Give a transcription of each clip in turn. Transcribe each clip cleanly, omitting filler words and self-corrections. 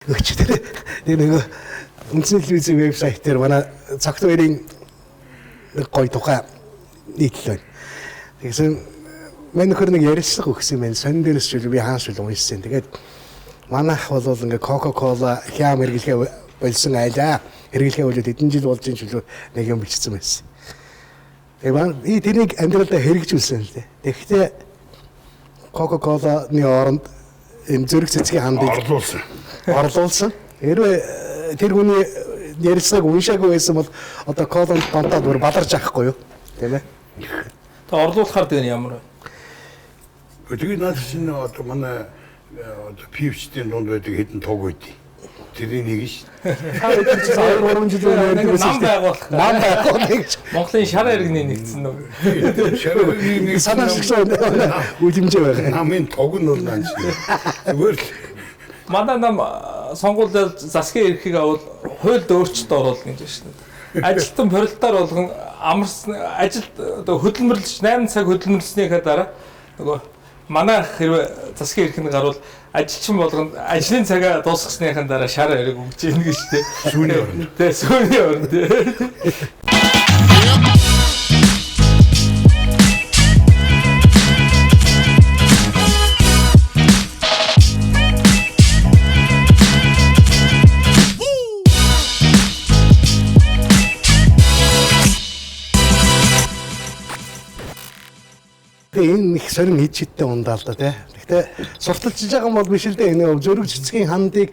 Өчигдөр тэр нөгөө үндсэн телевизийн вебсайт дээр манай цогт хоёрын нэг гоё тухай нийтлэл байна. Тэгсэн мань нөхөр нэг ярилцлага өгсөн юм байна. Сонин дээрээс ч би хааш үл уншсан. Тэгээд манайх бол ингээ Coca-Cola хям хэрэглэхээ болсон айлаа. Хэрэглэхээ болоод хэдэн жил болж ин чөлөө нэг юм бичсэн байсан. Тэгээд би тэрийг амьдралдаа хэрэгжүүлсэн л дээ. Тэгэхдээ Coca-Cola-ны оронд энэ зүрх цэцгийн хандыг орлуулсан. Орлуулсан. Хэрвээ тэр хүний ярилцлагыг уншаагүй байсан бол одоо колонд донтоод бүр баларч авахгүй юу? Тийм ээ. Тэг орлуулахаар тэгээ ямар вэ? Тэгээд наад чинь одоо манай одоо пивчдийн дунд байдаг хэдэн туг байдیں۔ Тэрний нэг ш. Та хэд ч 2 3 жил өмнө ярьдаг байсан Нам шүү дээ. байгуулах. Нам байгуулах гэж. Монголын шар иргэний нэгдсэн үү? Шар иргэний нэг Санаачлагч үлэмжээ байгаа. Намын туг нь бол наа чи. Зүгээр л Манай нам сонгуульд засгийн эрхийг авал хуульд өөрчлөлт оруулна гэж байна шүү дээ. Ажилтан пролетар болгон амарсан ажилд одоо хөдөлмөрлөж 8 цаг хөдөлмөрлснийхаа дараа нөгөө манай хэрвээ засгийн эрх нь гарвал ажилчин болгонд ажлын цагаа дуусгасныхаа дараа шар эрэг өгч ийн гэж тэ. Сүүний оронд. Тэ сүүний оронд. Тэгээ энэ их сонин хид хидтэй ундаа л да тий. Гэхдээ сурталчилж байгаа юм бол биш л дээ. Энэ зөрөг цэцгийн хандыг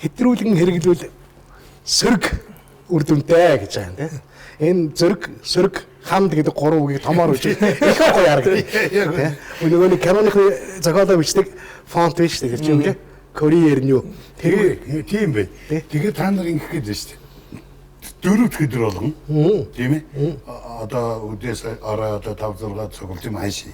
хэтрүүлэн хэрэглүүл сөрөг үр дүнтэй гэж байгаа юм тий. Энэ зөрөг, сөрөг, ханд гэдэг гурван үгийг томоор үжиг их гоё харагдав. Тий. Нөгөө нэг киноны зохиолоо бичдэг фонт биш тэр чинь тий. Кореер нь юу? Тэр тийм бай. Тэгээд та нар ингэх гээд байна шүү дээ. Дөрөв өдөр болгон. Тийм ээ. Одоо үдээс орой одоо 5 6 цуглах юм хайшаа.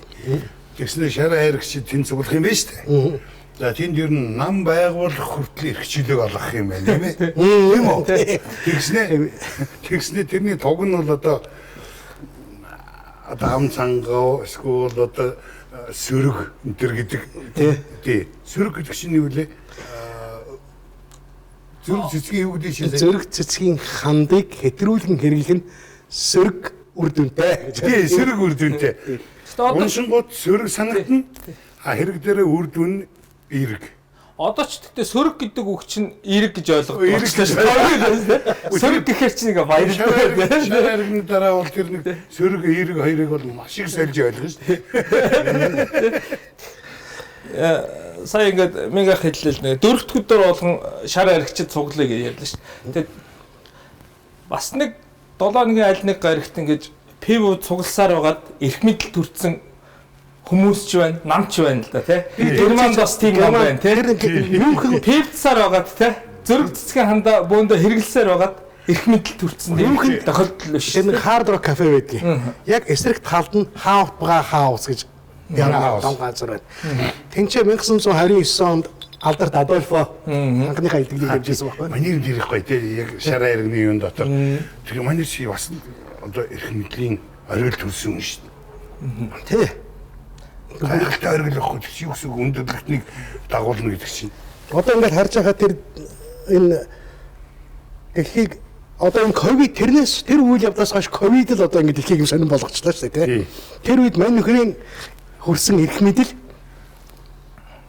Тэгснээр шар хайрагч тэнд цуглах юм байна шүү дээ. За тэнд ер нь нам байгуулах хүртэл эрх чөлөөг олгох юм байна тийм ээ. Тийм үү? Тэгснээр тэрний туг нь бол одоо ам цангав эсвэл одоо сөрөг энэ төр гэдэг. Тий. Сөрөг гэдэг чинь юу лээ? Зөрөг цэцгийн юу гэдэг чинь Зөрөг цэцгийн хандыг хэтрүүлэн хэрэглэх нь сөрөг үр дүнтэй гэж. Тий, сөрөг үр дүнтэй. Одоо Уншингууд сөрөг санагдана. А хэрэг дээрээ үр дүн эерэг. Одоо ч тэгтээ сөрөг гэдэг үг чинь эерэг гэж ойлгодог. Эерэг гэж ойлгодог. Сөрөг гэхээр чинь ингээ баярлалаа. Шар хайрганы дараа бол тэр нэг сөрөг эерэг хоёрыг бол маш их сольж ойлгоно шүү дээ. Сая ингээд мега хэллээ л нэг дөрөвт өдөр болгон шар аригчид цуглая гэж ярьлаа шүү дээ. Тэгээд бас нэг 7 хоногийн аль нэг гарагт ингэж пив цугласаар байгаад эрх мэдэл төрсэн хүмүүс ч байна, нам ч байна л да тий. Германд бас тийм нам байна тий. Юухэн Пивцсаар байгаад тий. Зөрөг цэцгийн хандаа бөөндө хэрэглэсээр байгаад эрх мэдэл төрсэн тийм тохиолдол биш. Тэр нэг Hard Rock Cafe байдгийг. Яг эсрэг талд нь Хаут бага хаус гэж Хаус. том газар байна. Тэнцээ 1929 онд алдарт Адольфо анхныхаа илтгэлийг явж байсан байхгүй. Манай юм дэрэх гоё тий. Яг шар хайрганы юун дотор. Тэгэхээр манай чи бас одоо эрх мэдлийн оргил төрсөн хүн шүү дээ. Тий. Гайхалтай оргил байхгүй чи юу гэсэн үг өндөрлөгтнийг дагуулна гэдэг чинь. Одоо ингээд харж байхад тэр энэ дэлхийг одоо энэ ковид тэрнээс тэр үйл явдлаас хойш ковид л одоо ингээд дэлхийг юм сонирн болгочлаа шүү дээ тий. Тэр үед мань нөхрийн хөрсөн эрх мэдэл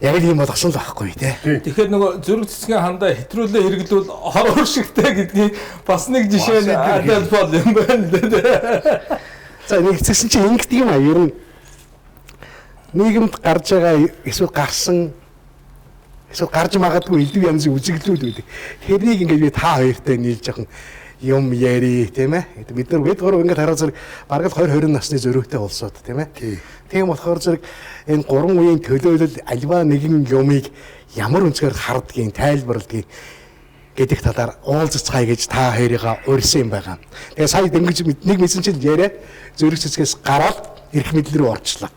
яг л юм болгосон л байхгүй тий. Тэгэхээр нөгөө зөрөг цэцгийн хандаа хэтрүүлээ хэрэглүүл хор уршигтай гэдгийг бас нэг жишээ нь Адольфо юм байна л дээ. За нэг хэсэгсэн чинь ингэдэг юм а ер нь нийгэмд гарч байгаа эсвэл гарсан эсвэл гарч магадгүй элдв янзын үзэгдлүүд байдаг. Тэрнийг ингээд би та хоёртой нийлж жоохон юм яри тийм ээ. Бид нар бид гурав ингээд хараа зэрэг бараг л 20 20 насны зөрүүтэй улсууд тийм ээ. Тийм болохоор зэрэг энэ гурван үеийн төлөөлөл альва нэгэн юмыг ямар өнцгөр хардгийг тайлбарладгийг гэдэг талаар уулзцгаая гэж та хоёрыгаа урьсан юм байгаа. Тэгээ сая дөнгөж нэг мэдсэн чинь яриа зөрөг цэцгээс гараад эрх мэдэл рүү орчлоо.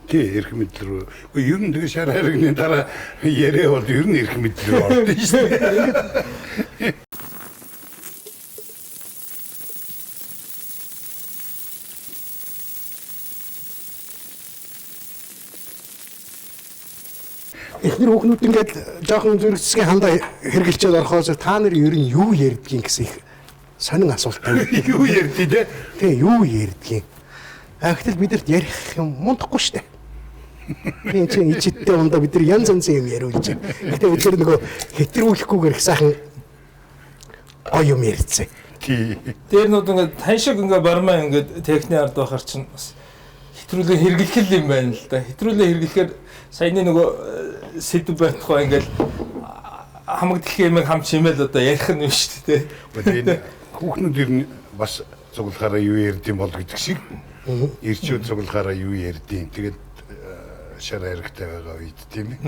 Тий, эрх мэдэл рүү. Үгүй ер нь тэгээ шар хайрганы дараа яриа бол ер нь эрх мэдэл рүү ордон шүү дээ. Эхнэр хүүхнүүд ингээд жоохон зүрх цэцгийн хандаа хэргэлчээд орохоос та нар ер нь юу ярьдгийг гэсэн их сонин асуулт тавьдаг. Юу ярьдээ те? Тий, юу ярьдгийг. А гэтэл бидэрт ярих юм мундахгүй штэ. Би чинь ичидтэй ундаа бид нар янз янзын юм яриулж байна. Гэтэ бид нар нөгөө хэтрүүлэхгүйгээр их сайхан гоё юм ярьцсан. Тий. Дээр нүүд ингээд тань шиг ингээд бармаа ингээд техникийн ард байхаар чинь бас хэтрүүлээ хэрэглэх юм байна л да. Хэтрүүлээ хэрэглэхээр саяны нөгөө сэдв байтугай ингээд хамаг дэлхийн юмыг хам чимээл одоо ярих нь юм шүү дээ. Гэхдээ энэ хүүхнүүд ер нь бас цуглахаараа юу ярьдсан бол гэдэг шиг ирчүүд цуглахаараа юу ярьдیں۔ Тэгээд шар хайргатай байгаа үед тийм ээ.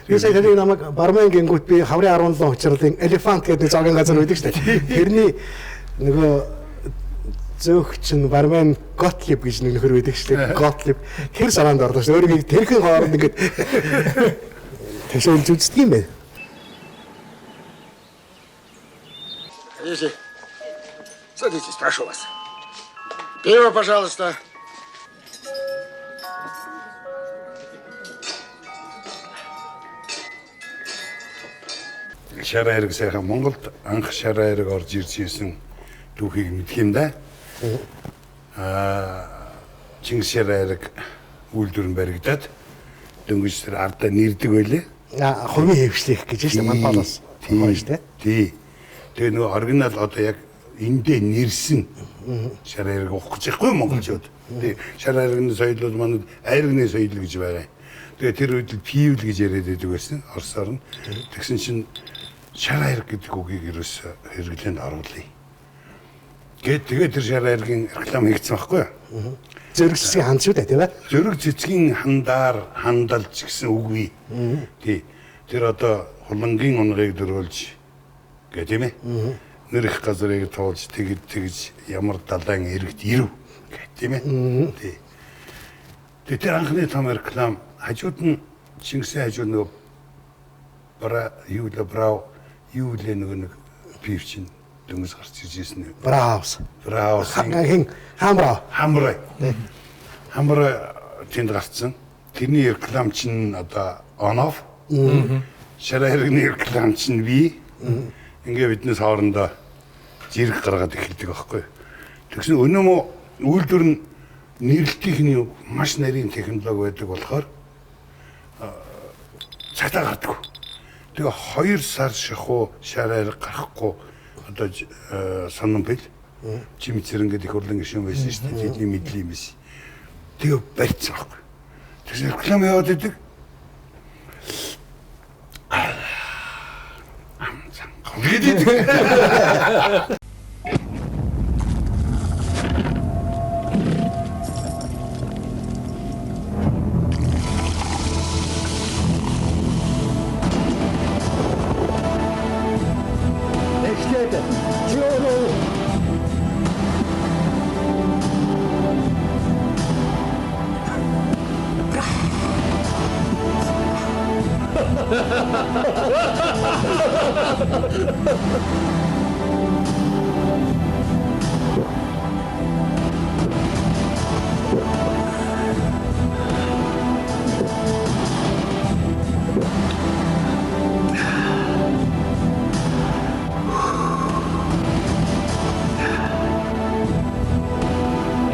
Би сая таны намайг барман гингүүт би хаврын 17 учирлын элефант гэдэг зоогийн газар байдаг шүү дээ. Тэрний нөгөө зөөх чинь барман Готлиб гэж нэг нөхөр байдаг шүү дээ. Готлиб тэр санаанд орлоо шүү. Өөрийг тэрхэн хооронд ингээд тэшээлж үздэг юм байна. Садитесь. Садитесь, прошу вас. Пиво, пожалуйста. Шар хайрг сайхан Монголд анх шар хайрг орж ирж ирсэн түүхийг мэдх юм да. Чингис шар хайрг үйлдвэр нь баригдаад дөнгөж тэр ардаа нэрдэг байлээ. Хувийн хэвшлэх гэж шүү дээ. Монголоос гоё шүү дээ. Тий. Тэгээ нөгөө оригинал одоо яг эндээ нэрсэн шар хайрг уух гэж байхгүй монголчууд. Тий. Шар хайргны соёл бол манад айргны соёл гэж байгаа. Тэгээ тэр үед л пивэл гэж яриад байдаг байсан. Орсоор нь. Тэгсэн чинь шар хайрг гэдэг үгийг ерөөсөө хэрэглээнд оруулъя. Гээд тэгээ тэр шар хайргийн реклам хийгдсэн байхгүй юу? Зөрөг цэцгийн ханд шүү дээ, тийм ээ. Зөрөг цэцгийн хандаар хандалж гэсэн үг бий. Тий. Тэр одоо хулангийн унгаыг дөрөөлж гэ тийм ээ. Нэр их газрыг туулж тэгж тэгж ямар далайн иргэд ирэв гэ тийм ээ. Тий. Тэгээ тэр анхны том реклам хажууд нь Чингисийн хажууд нөгөө бра юу лээ брав юу лээ нөгөө нэг пив чинь дөнгөж гарч ирж ирсэн. Браавс. Браавс. Хин хамраа. Хамраа. Хамраа тэнд гарцсан. Тэрний реклам чинь одоо on off. Шар хайргны реклам чинь би. Ингээ биднээс хоорондоо зэрэг гаргаад эхэлдэг байхгүй. Тэгсэн өнөө мө үйлдвэр нь нэрлэлтийн маш нарийн технологи байдаг болохоор цагтаа гардаг. Тэгээ 2 сар шахуу шар хайрг гарахгүй одоо сонон бэл чимцэр ингээд их хурлын гишүүн байсан шүү дээ. Тэдний мэдли юм биш. Тэгээ барьцсан байхгүй. Тэгсэн реклам яваад идэг. Гэдэг.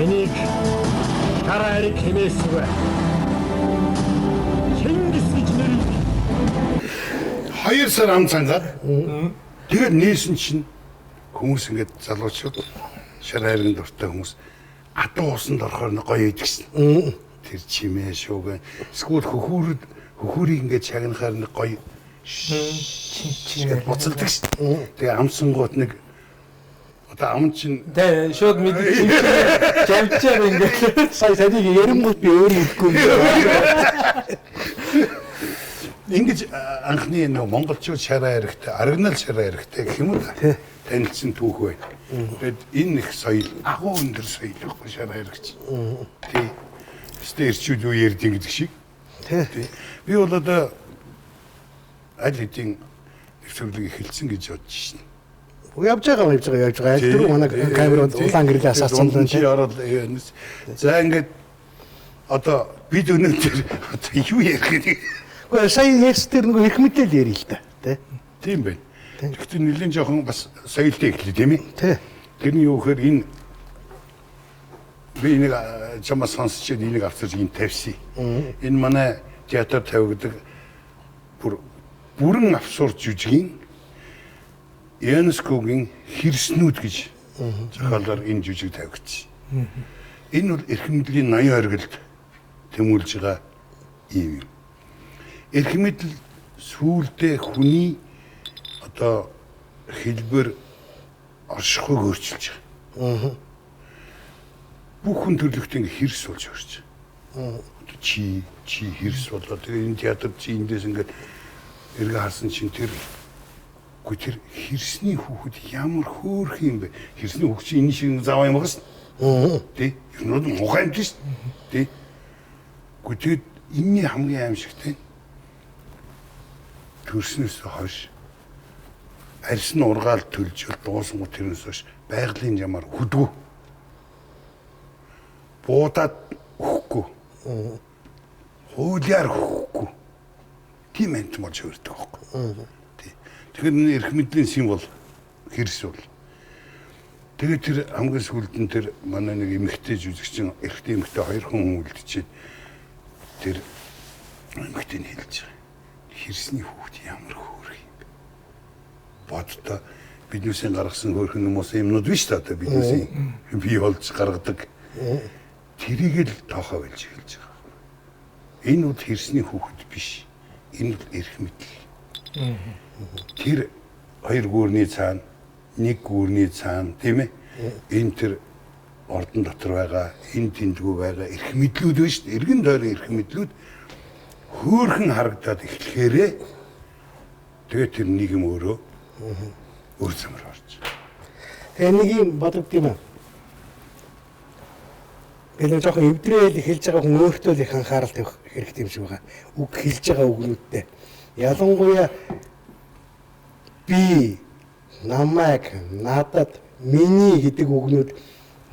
Энийг шар хайрг хэмээсгүй. Чингис гэж нэрлэдэг. 2 сар ам цангаад тэгээд нээсэн чинь хүмүүс ингээд залуучууд шар хайргын дуртай хүмүүс адуу усанд орохоор нэг гоё идэгсэн. Тэр чимээ шууган эсвэл хөхүүрийг ингээд шагнахаар нэг гоё чимээ буцалдаг шин. Тэгээ амсангуут нэг одоо ам чинь Тэ шууд мэдчих жамчаар ингээд Сая таныг ярингуут би өөр идэхгүй юм. Ингэж анхны нөгөө монголчууд шар хайргтай, оригинал шар хайргтай гэх юм уу та танилцсан түүх байна. Тэгээд энэ их соёл, агуу өндөр соёл байхгүй шар хайргач. Тий. Өстө ирчүүд юу ярьдیں гэдэг шиг. Тий. Би бол одоо аль хэдийн нэвтрүүлэг эхэлсэн гэж бодож шин. Явж байгаа явж байгаа явж байгаа. Тэр манай камерууд улаан гэрлийн асаацсан л чи ороод. За ингээд одоо бид өнөөдөр одоо юу ярих вэ? Гэхдээ сая ярьс дээр нөгөө эрх мэдэл ярил л да. Тэ. Тийм байна. Тэгэхдээ нэлийн жоохон бас соёлтой эхлэв тийм ээ. Тэ. Тэр нь юу гэхээр энэ би энийг чамаас сонсч энийг авчирч энэ тавьсан. Энэ манай театр тавигдаг бүр бүрэн абсурд жүжигийн ЮНЕСКО-гийн хэрснүүд гэж зохиолоор энэ жүжиг тавигдсан. Энэ бол эрх мэдлийн 80 оргилд тэмүүлж байгаа юм юм. Эрх мэдэл сүүлдээ хүний одоо хэлбэр оршихуйг өөрчилж байгаа. Бүх хүн төрлөختөө ингээ хэрс болж өрч. Одоо чи хэрс болоо тэгээ энэ театр чи эндээс ингээд эргээ харсан чинь тэр үгүй тэр хэрсний хүүхэд ямар хөөрх юм бэ? Хэрсний хүүхэд чи энэ шиг заваа юм байгаас. Тэ? Ер нь бол муухай юм тийш. Тэ? Үгүй тэгэд энэний хамгийн аимшигтай төрснөөс хойш арьс нь ургаал төлж дуусан гот тэрнээс хойш байгалийн жамаар хөдгөө. Буудаад өгөхгүй. Хуулиар өгөхгүй. Тийм амт болж өрдөг байхгүй. Тий. Тэгэхээр энэ эрх мэдлийн символ хэрс бол. Тэгээд тэр хамгийн сүүлд нь тэр манай нэг эмэгтэй жүжигчин эрэгтэй эмэгтэй хоёр хүн үлдчихэд тэр эмэгтэй нь хэлж байгаа. Хэрсний хүүхэд ямар хөөрх юм бэ? Боддоо биднээсээ гаргасан хөөрхөн хүмүүс юмнууд биш та одоо биднээсээ бий болж гаргадаг. Тэрийг л тоохоо болж эхэлж байгаа. Энэ бол хэрсний хүүхэд биш. Энэ бол эрх мэдэл. Тэр хоёр гүүрний цаана, нэг гүүрний цаана, тийм ээ? Энэ тэр ордон дотор байгаа, энэ тэндгүү байгаа эрх мэдлүүд биш шүү дээ. Эргэн тойрон эрх мэдлүүд хөөрхөн харагдаад эхлэхээрээ тэгээ тэр нийгэм өөрөө өөр замаар орж. Тэгээ нэг юм бодогд юм аа. Тэгээ жоохон эвдрээл эхэлж байгаа хүн өөртөө л их анхаарал тавих хэрэгтэй юм шиг байгаа. Үг хэлж байгаа үгнүүдтэй. Ялангуяа би, намайг, надад, миний гэдэг үгнүүд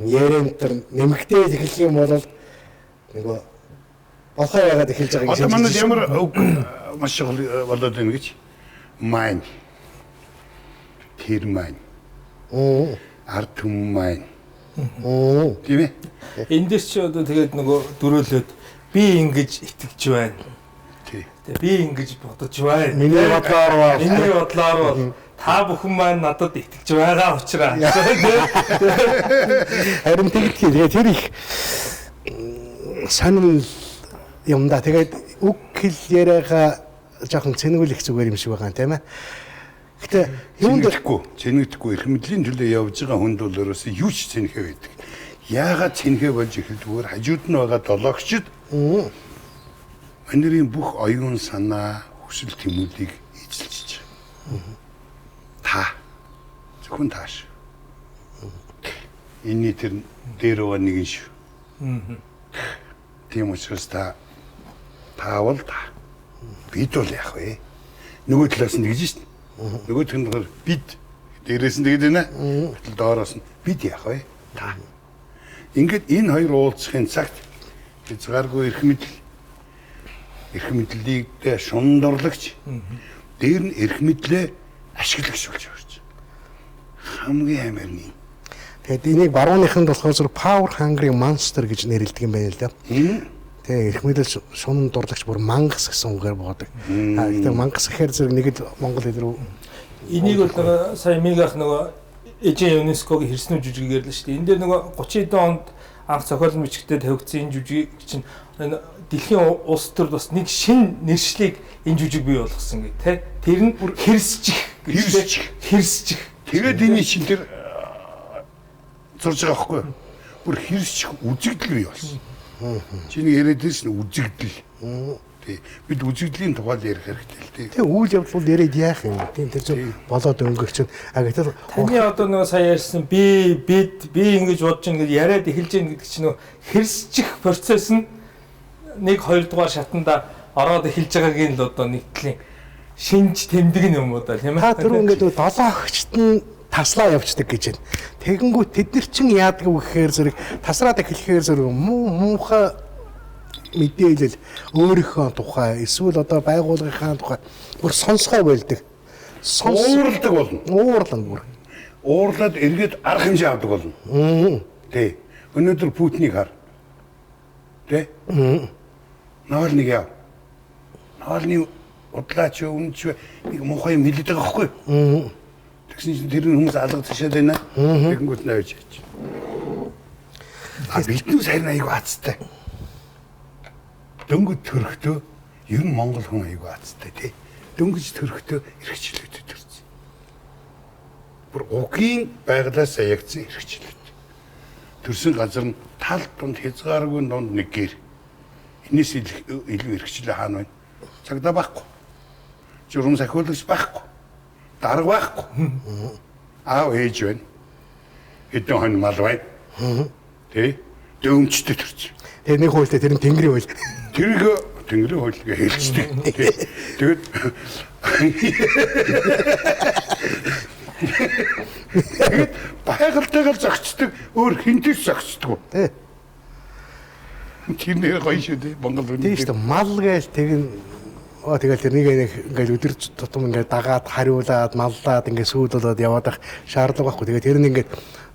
яриан дээр нэмэгдээд эхлэх юм бол нөгөө болохоо яагаад эхэлж байгаа гэж. Одоо манайд ямар үг маш чухал болоод байна гэж? Майн. Тэр маань. Ард түмэн маань. Тийм ээ? Энэ дээр чи одоо тэгээд нөгөө дөрөөлөөд би ингэж итгэж байна. Тий. Би ингэж бодож байна. Миний бодлоор бол миний бодлоор бол та бүхэн маань надад итгэж байгаа учраас. Харин тэгдэг. Тэгээд тэр их сонин юм да. Тэгээд үг хэл яриагаа жоохон цэнэглэх зүгээр юм шиг байгаа юм тийм ээ. Гэтэ юунд цэнэгдэхгүй эрх мэдлийн төлөө явж байгаа хүнд бол ерөөсөө юу ч цэнэхэ байдаг. Яагаад цэнэхэ болж эхэлдгээр хажууд нь байгаа долоогчд манерийн бүх оюун санаа, хүсэл тэмүүлийг эзэлж байгаа. Та зөвхөн тааш. Энийний тэр дээр байгаа нэгэн шүү. Тийм учраас та таавал та. Бид бол яах вэ? Нөгөө талаас нь тэгж шин. Нөгөөх нь болохоор бид дээрээс нь тэгж байна. Гэтэл доороос нь бид яах вэ? Та. Ингээд энэ хоёр уулзахын цагт хязгааргүй эрх мэдэл, эрх мэдлийг шундурлагч, дээр нь эрх мэдлээ ашиглагч болж ирж. Хамгийн амар нь. Тэгээд энийг барууныханд болохоор зөв power hungry monster гэж нэрлэдэг юм байна л да. Тэгээ эрх мэдэл шунан дурлагч бүр мангас гэсэн үгээр боодог. Гэтэ мангас гэхээр зэрэг нэг л монгол хэл рүү. Энийг бол нөгөө сая Мигах нөгөө Эжен ЮНЕСКО-гийн хэрснүү жүжигийг ярьлаа шүү дээ. Энэ дээр нөгөө 30 хэдэн онд анх зохиол бичгтээ тавигдсан энэ жүжиг чинь энэ дэлхийн улс төрд бас нэг шин нэршлиг энэ жүжиг бий болгосон гэх тэ. Тэр нь хэрсчих гэж. Хэрсчих. Тэгээд энэ чинь тэр зурж байгаа байхгүй юу? Бүр хэрсчих үзэгдэл бий болсон. Чи нэг яриад байсан үзэгдэл. Тий. Бид үзэгдлийн тухай ярих хэрэгтэй л тий. Тэг үйл явдал бол яриад яах юм? Тийм тэр чинь болоод өнгөрч чинь. А гэтэл таны одоо нөгөө сая ярьсан би бид би ингэж бодож ин гэж яриад эхэлж гин гэдэг чинь нөгөө хэрсчих процесс нь 1 2 дугаар шатанда ороод эхэлж байгаагийн л одоо нэг төрлийн шинж тэмдэг юм уу да тийм ээ. Та түрүү ингээд нөгөө долоогчт нь таслаа явцдаг гэж байна. Тэгэнгүүт тэд нар чинь яадаг вэ гэхээр зэрэг тасраад эхлэхээр зэрэг муу муухай мэдээлэл өөрийнхөө тухай эсвэл одоо байгууллагынхаа тухай бүр сонсгоо болдог. Уурладаг болно. Уурлан бүр. Уурлаад эргээд арга хэмжээ авдаг болно. Тий. Өнөөдөр Путинийг хар. Тэ? Навальныг яв. Навальны удлаач үнч нэг муухай юм хэлээд байгаа байхгүй юу? Тэгсэн чинь тэр хүмүүс алга ташаад байна. Тэгэнгүүт нь авч яач. А биднээс харин айгүй азтай. Дөнгөж төрөхдөө ер нь Монгол хүн айгүй азтай тий. Дөнгөж төрөхдөө эрхчлөлтөд төрсөн. Бүр угийн байглаас ягдсан эрхчлөлт. Төрсөн газар нь тал дунд хязгааргүй дунд нэг гэр. Энэс илүү эрхчлөө хаана байна? Цагдаа байхгүй. Журам сахиулагч байхгүй. Дарга байхгүй. Аав ээж байна. Хэдэн хон мал байна. Тэ? Дөөмчтэй төрсөн. Тэгээ нэг хуйлтай тэр нь Тэнгэрийн хууль. Тэрийг Тэнгэрийн хууль гэж хэлждэг. Тэгээд тэгээд байгальтайгаар зогсдог, өөр хинтээс зогсдог. Тэ. Тэр нэр гоё шүү дээ. Монгол хүн. Тийм шүү дээ. Мал гээл тэр нь тэгэл тэрнийг нэг ингээл өдөр тутам ингээд дагаад хариулаад маллаад ингээд сүйд болоод яваад ах шаардлага байхгүй. Тэгээд тэр нь ингээд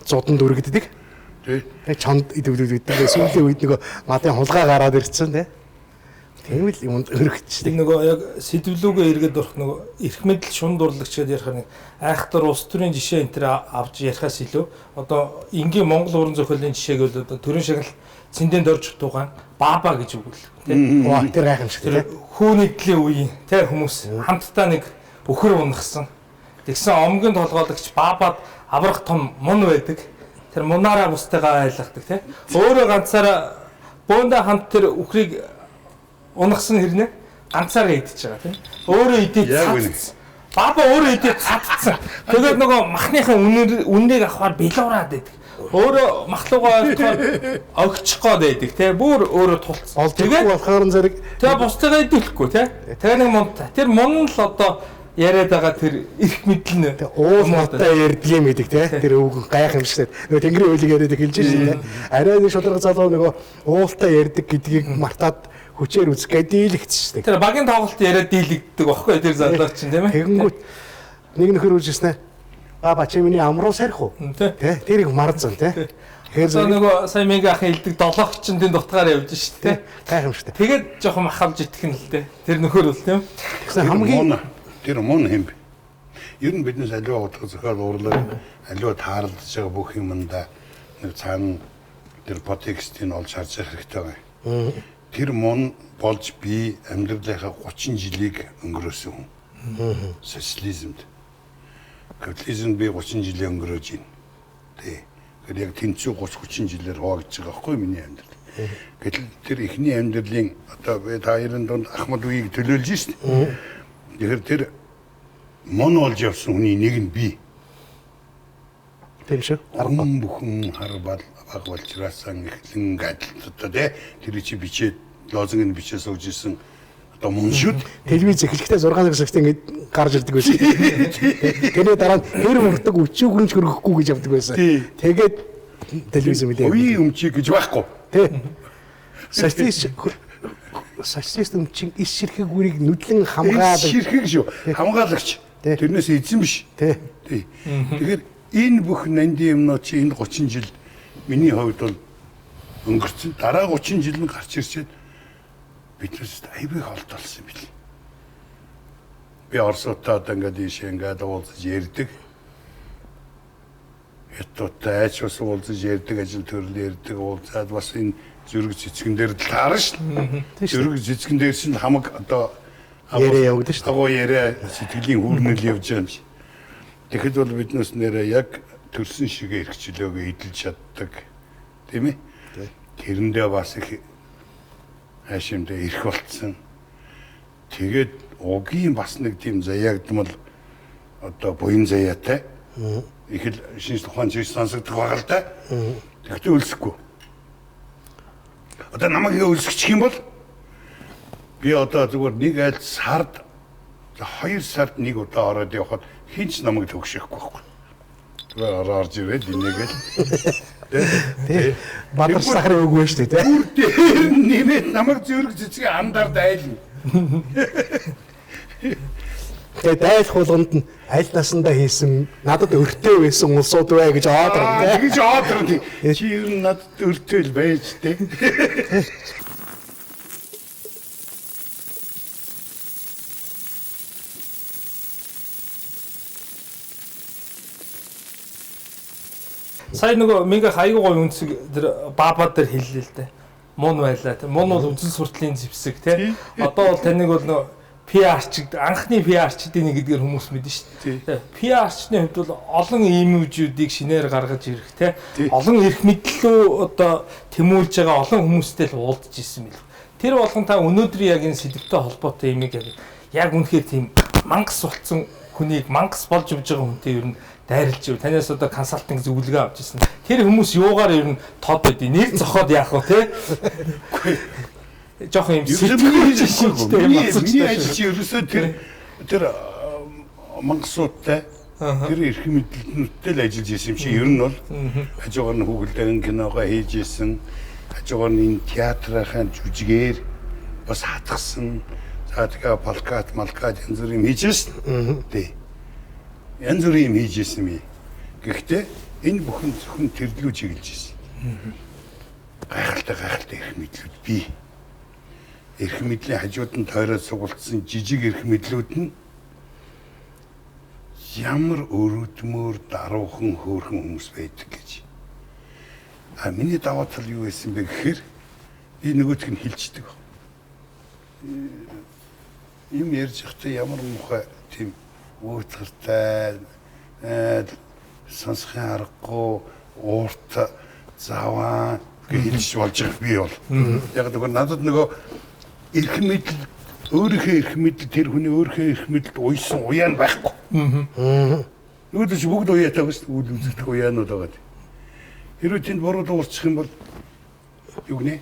зуданд үргэддэг. Тий. Тэгээд чонд идэвлүүд гэдэг. Сүүлийн үед нөгөө малын хулгай гараад ирсэн тий. Тийм л юмд өргөчтэй. Нөгөө яг сэдвлүүгээ эргээд орох нөгөө эрх мэдэл шунд урлагч гэдээ ярихаар нэг айхтар улс төрийн жишээ энэ төр авч ярихаас илүү одоо энгийн Монгол уран зохиолын жишээг бол одоо төрийн шагнал цэндэн дорж тугаан баба гэж үгэл тий. Оо тэр гайхамшиг тий. Хүүний эдлийн үеийн тий хүмүүс хамтдаа нэг өхөр унахсан. Тэгсэн омгийн толгойлогч баабад аврах том мун байдаг. Тэр мунаараа бусдыгаа айлгадаг тий. Өөрөө ганцаараа бөөндөө хамт тэр үхрийг унахсан хэрнээ ганцаараа идчихэж байгаа тийм. Өөрөө идээд цадцсан. Баба өөрөө идээд цадцсан. Тэгээд нөгөө махныхаа үннийг авахар билуураад байдаг. Өөрөө махлуугаа ойлгохоор огчих гээд байдаг тий. Бүр өөрөө тулцсан. Тэгээд болохоор зэрэг тэгээ бусдыгаа идүүлэхгүй тий. Тэгээ нэг мунтай. Тэр мун л одоо яриад байгаа тэр эрх мэдэл нь уул муутай ярьдаг юм гэдэг тий. Тэр үг гайхамшигтай. Нөгөө Тэнгэрийн хуулийг яриад эхэлж шин тий. Арай нэг шударга залуу нөгөө уултай ярьдаг гэдгийг мартаад хүчээр үзэх гээд дийлэгдсэн шүү дээ. Тэр багийн тоглолт яриад дийлэгддэг багхгүй тэр залуу чинь тийм ээ. Тэгэнгүүт нэг нөхөр үжижсэн. Баба чи миний амруу сарих уу? Тэ. Тэрийг марзан тий. Тэгэхээр нөгөө сая мега ахын хэлдэг долоох чинь тэнд дутгаар явж шүү дээ. Гайхамшигтай. Тэгээд жоохон махалж итгэх нь л дээ. Тэр нөхөр бол тийм. Тэгсэн хамгийн тэр мун хэм бэ? Ер нь биднес аливаа утга зохиол урлаг аливаа таарлаж байгаа бүх юмдаа нэг цаана тэр подтекстийг олж харж явах хэрэгтэй байна. Тэр мун болж би амьдралынхаа 30 жилийг өнгөрөөсөн хүн. Социализмд. Капитализмд би 30 жилээ өнгөрөөж байна. Тий. Тэгэхээр яг тэнцүү 30 30 жилээр хуваагдж байгаа байхгүй миний амьдрал. Гэтэл тэр эхний амьдралын одоо би та хоёрын дунд Ахмад үеийг төлөөлж шít. Тэгэхээр тэр мун болж явсан хүний нэг нь би. Тийм шүү. Хүн бүхэн хар баг болчраасан эхлэн гадал одоо тий тэр чи бичээд лозунг нь бичээ сууж исэн одоо мун шүү. Телевиз эхлэхдээ 6 цаг сагт ингэж гарч ирдэг байсан. Тэрний дараа нь хэр мөрдөг өчүүгүрэмж хөргөхгүй гэж явдаг байсан. Тэгээд телевиз мэдээ. Үеийн өмчийг гэж байхгүй. Тий. Социалист өмчийн ис ширхэг үрийг нүдлэн хамгаадаг. Ширхэг шүү. Хамгаалагч. Тэрнээс эзэн биш. Тий. Тэгэхээр энэ бүх нандин юмнууд чи энэ 30 жил миний хувьд бол өнгөрцөн. Дараа 30 жил нь гарч ирчээд биднээс айгүй холдолсон юм бил. Би Оростой одоо ингээд ийшээ ингээд уулзаж ярьдаг. Хятадтай айч бас уулзаж ярьдаг, ажил төрөл ярьдаг, уулзаад бас энэ зүрэг цэцгэн дээр л таарна шүү дээ. Зүрэг цэцгэн дээр чинь хамаг одоо яриа явагдана шүү дээ. Агуу яриа сэтгэлийн хүүрнэл явж байгаа юм шиг. Тэгэхэд бол биднээс нэрээ яг төрсөн шигээ эрхчлөөгөө эдэлж чаддаг. Тийм ээ? Тэрэндээ бас их хаашимдаа эрх болцсон. Тэгээд угийн бас нэг тийм заяагдмал одоо буян заяатай. Их л шинжлэх ухаан чиг сонсогдох байгаа л да. Тэгэхдээ өлсөхгүй. Одоо намайг өлсгчих юм бол би одоо зүгээр нэг айл сард 2 сард нэг удаа ороод явхад хинч намайг төгшөхгүй байхгүй. Зүгээр ороо орж ирээд инээгээл. Тий. Бадар сахарын үг байна шүү дээ, тий. Бүр дээр нэмээд намайг зөрөг цэцгийн андар дайлна. Тэгээ дайлах болгонд нь аль насандаа хийсэн надад өртөө байсан улсууд вэ гэж оодорно. Тэгэж оодорно. Чи ер нь надад өртөө л байж тээ. Сая нөгөө мингах аягүй гоё үнсэг тэр баба дээр хэллээ л дээ. Мун байлаа. Мун бол үзэл суртлын зэвсэг тий. Одоо бол таныг бол нөгөө PR-чиг анхны PR-чдын нэг гэдгээр хүмүүс мэднэ шүү дээ. PR-чны хувьд бол олон имижүүдийг шинээр гаргаж ирэх тий. Олон эрх мэдлөө одоо тэмүүлж байгаа олон хүмүүстэй л уулзж исэн мэл. Тэр болгон та өнөөдрийн яг энэ сэдвтэй холбоотой имийг яг үнэхээр тийм мангас болцсон хүнийг мангас болж явж байгаа хүнтэй ер нь дайрлж юу. Танаас одоо консалтинг зөвлөгөө авч ирсэн. Тэр хүмүүс юугаар ер нь тод байдیں۔ Нэр зохиод яах вэ те? Жохон юм сэтгэл шинжтэй юм асууж. Миний ажил чи ерөөсөө тэр мангасуудтай тэр эрх мэдэлтнүүдтэй л ажиллаж исэн юм чи. Ер нь бол хажуугаар нь хүүхэлдэйн киногоо хийж исэн, хажуугаар нь энэ театрынхаа жүжигээр бас хатгсан. За тэгээ плакат, малкат янз бүр юм хийж исэн. Тий. Янз бүрийн юм хийж исэн юм. Гэхдээ энэ бүхэн зөвхөн тэрлүү чиглэж исэн. Гайхалтай гайхалтай эрх мэдлүүд бий. Эрх мэдлийн хажууд нь тойроод сугалцсан жижиг эрх мэдлүүд нь ямар өрөвдмөр даруухан хөөрхөн хүмүүс байдаг гэж. А миний даваа тал юу байсан бэ гэхээр би нөгөөх нь хилчдэг. Юм ярьж байхдаа ямар муухай тийм өөтгөртэй сонсохын аргагүй уурт заваа гэж хэлж болж байгаа би бол. Яг тэгвэл надад нөгөө эрх мэдэл өөрийнхөө эрх мэдэл тэр хүний өөрийнхөө эрх мэдэлд уйсан уяан байхгүй. Нөгөөд чи бүгд уяатай байсан үйл үзэгдэх уяанууд байгаа. Хэрвээ тэнд буруу дуурчих юм бол юу гинэ?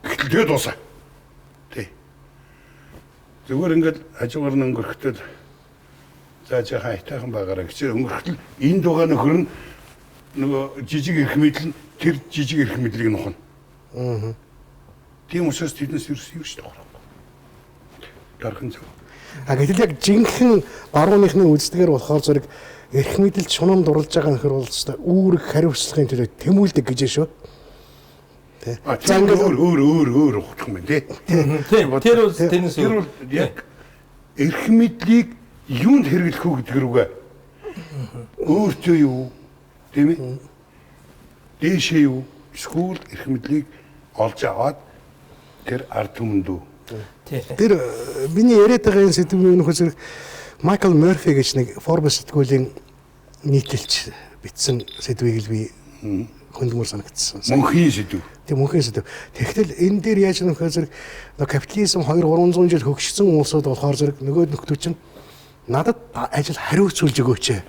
Гэтэл тэгээ дуусаа. Тий. Зүгээр ингээд хажуугаар нь өнгөрөхтөл за жаахан айтайхан байгаараа гэж өнгөрөхтөл энд байгаа нөхөр нь нөгөө жижиг эрх мэдэл нь тэр жижиг эрх мэдлийг нухна. Тийм учраас тэднээс ерөөс юу ч давхрахгүй. Дархан зөв. А гэтэл яг жинхэнэ барууныхны үздгээр болохоор зэрэг эрх мэдэл чунам дурлж байгаа нөхөр бол өстой үүрэг хариуцлагын төлөө тэмүүлдэг гэж шүү. Тэ. За ингээд өөр ухах юм байна тий. Тийм. Тэр бол тэрнээс тэр бол яг эрх мэдлийг юунд хэрэглэх үү гэдэг рүүгээ өөртөө юу тийм ээ? Дээшээ юу? Эсвэл эрх мэдлийг олж аваад тэр ард түмэнд үү? Тэр миний яриад байгаа энэ сэдвийн өмнөх зэрэг Майкл Мерфи гэж нэг Forbes сэтгүүлийн нийтлэлч бичсэн сэдвийг л би хөндлөмөр санагдсан. Мөнхийн сэдв. Тийм, мөнхийн сэдв. Тэгтэл энэ дээр яаж нөхөр зэрэг капитализм 2-300 жил хөгжсөн улсууд болохоор зэрэг нөгөө нөхдөө чинь надад ажил хариуцуулж өгөөч.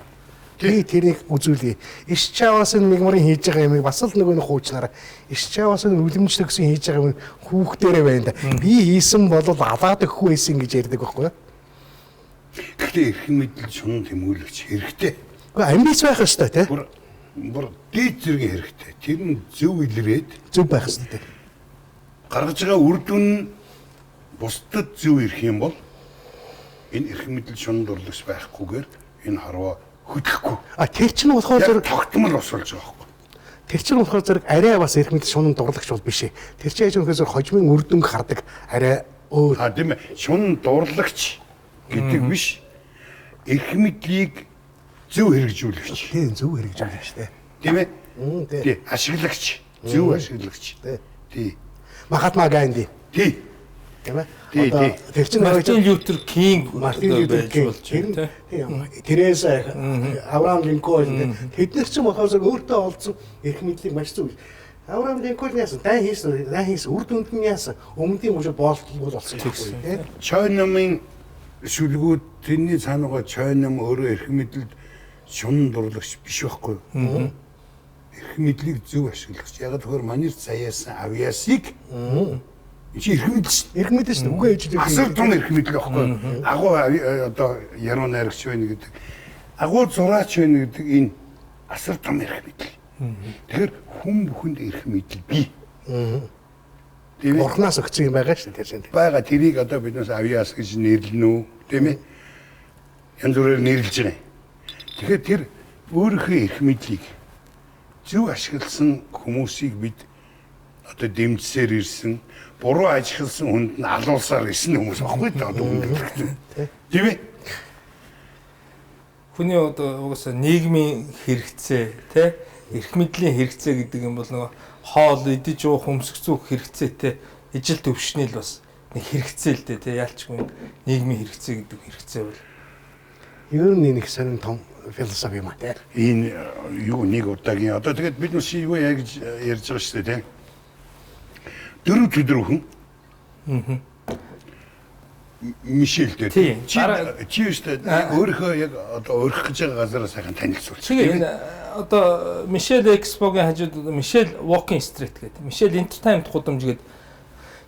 Би тэрийг үзүүлье. Иш чаваас нь мигмарын хийж байгаа юмыг бас л нөгөө нэг хуучнараа. Иш чаваас нь үлэмжлэх гэсэн хийж байгаа юм хүүхдэрээ байна да. Би хийсэн бол алаад өгөхгүй байсан гэж ярьдаг байхгүй юу? Гэхдээ эрх мэдэл чун тэмүүлэгч хэрэгтэй. Гэхдээ амбиц байх ёстой тий. Бүр дээд зэргийн хэрэгтэй. Тэр нь зөв илрээд зөв байх ёстой тий. Гаргаж байгаа үр дүн нь бусдад зөв ирэх юм бол энэ эрх мэдэл шунал дурлагч байхгүйгээр энэ хорвоо хөдлөхгүй. А тэр чинь болохоор зэрэг тогтмол ус болж байгаа байхгүй. Тэр чинь болохоор зэрэг арай бас эрх мэдэл шунал дурлагч бол биш ээ. Тэр чинь яаж юм гэхээр хожмын үр дүнг хардаг арай өөр. А тийм ээ. Шунал дурлагч гэдэг биш. Эрх мэдлийг зөв хэрэгжүүлэгч. Тийм, зөв хэрэгжүүлэгч тий. Тийм ээ. Тий, ашиглагч. Зөв ашиглагч. Тий. Махатма Ганди. Тий. Тийм ээ. Одоо тэр чинь Мартин Лютер Кинг, Мартин Лютер Кинг болж байна тийм. Тереза, Авраам Линкольн тэд нар чинь болохоор зөв өөртөө олдсон эрх мэдлийг маш зөв. Авраам Линкольн яасан? Дан хийсэн, үр дүнд нь яасан? Өмнөдийн мужид боолтол болсон байхгүй тийм. Чой намын сүлгүүд тэрний цаана байгаа чой нам өөрөө эрх мэдэлд шунан дурлагч биш байхгүй юу? Эрх мэдлийг зөв ашиглагч. Яг тэгэхээр манер заяасан авьяасыг чи эрх мэдэл шүү. Эрх мэдэл шүү. Үгээ ээж л асар том эрх мэдэл байхгүй юу? Агуу одоо яруу найрагч байна гэдэг. Агуу зураач байна гэдэг энэ Асар том эрх мэдэл. Тэгэхээр хүн бүхэнд эрх мэдэл бий. Тийм ээ. Бурхнаас өгсөн юм байгаа шүү дээ тэр чинь. Байгаа тэрийг одоо биднээс авьяас гэж нэрлэнэ үү? Тийм ээ. Янз бүрээр нэрлэж байгаа юм. Тэгэхээр тэр өөрийнхөө эрх мэдлийг зөв ашигласан хүмүүсийг бид одоо дэмжсээр ирсэн, буруу ажигласан хүнд нь алуулсаар ирсэн хүмүүс баггүй л одоо хүндэтгэсэн. Тийм ээ. Хүний одоо угаасаа нийгмийн хэрэгцээ тий эрх мэдлийн хэрэгцээ гэдэг юм бол нөгөө хоол идэж уух өмсөх зүүх хэрэгцээтэй ижил төвшний л бас нэг хэрэгцээ л дээ тий ялчгүй нийгмийн хэрэгцээ гэдэг хэрэгцээ бол Ер нь нэг сонин том философи юм а тий. Энэ юу нэг удаагийн одоо тэгээд бид нүс юу яа гэж ярьж байгаа шүү дээ тий. Дөрөв төдөрхөн. Аа. Мишель дээр. Тий. Чи өстэй өөрийнхөө яг одоо урих гэж байгаа газараа сайхан танилцуулчих. Тэгээ энэ одоо Мишель Экспогийн хажууд Мишель Walking Street гэдэг. Мишель Entertainment гудамж гэдэг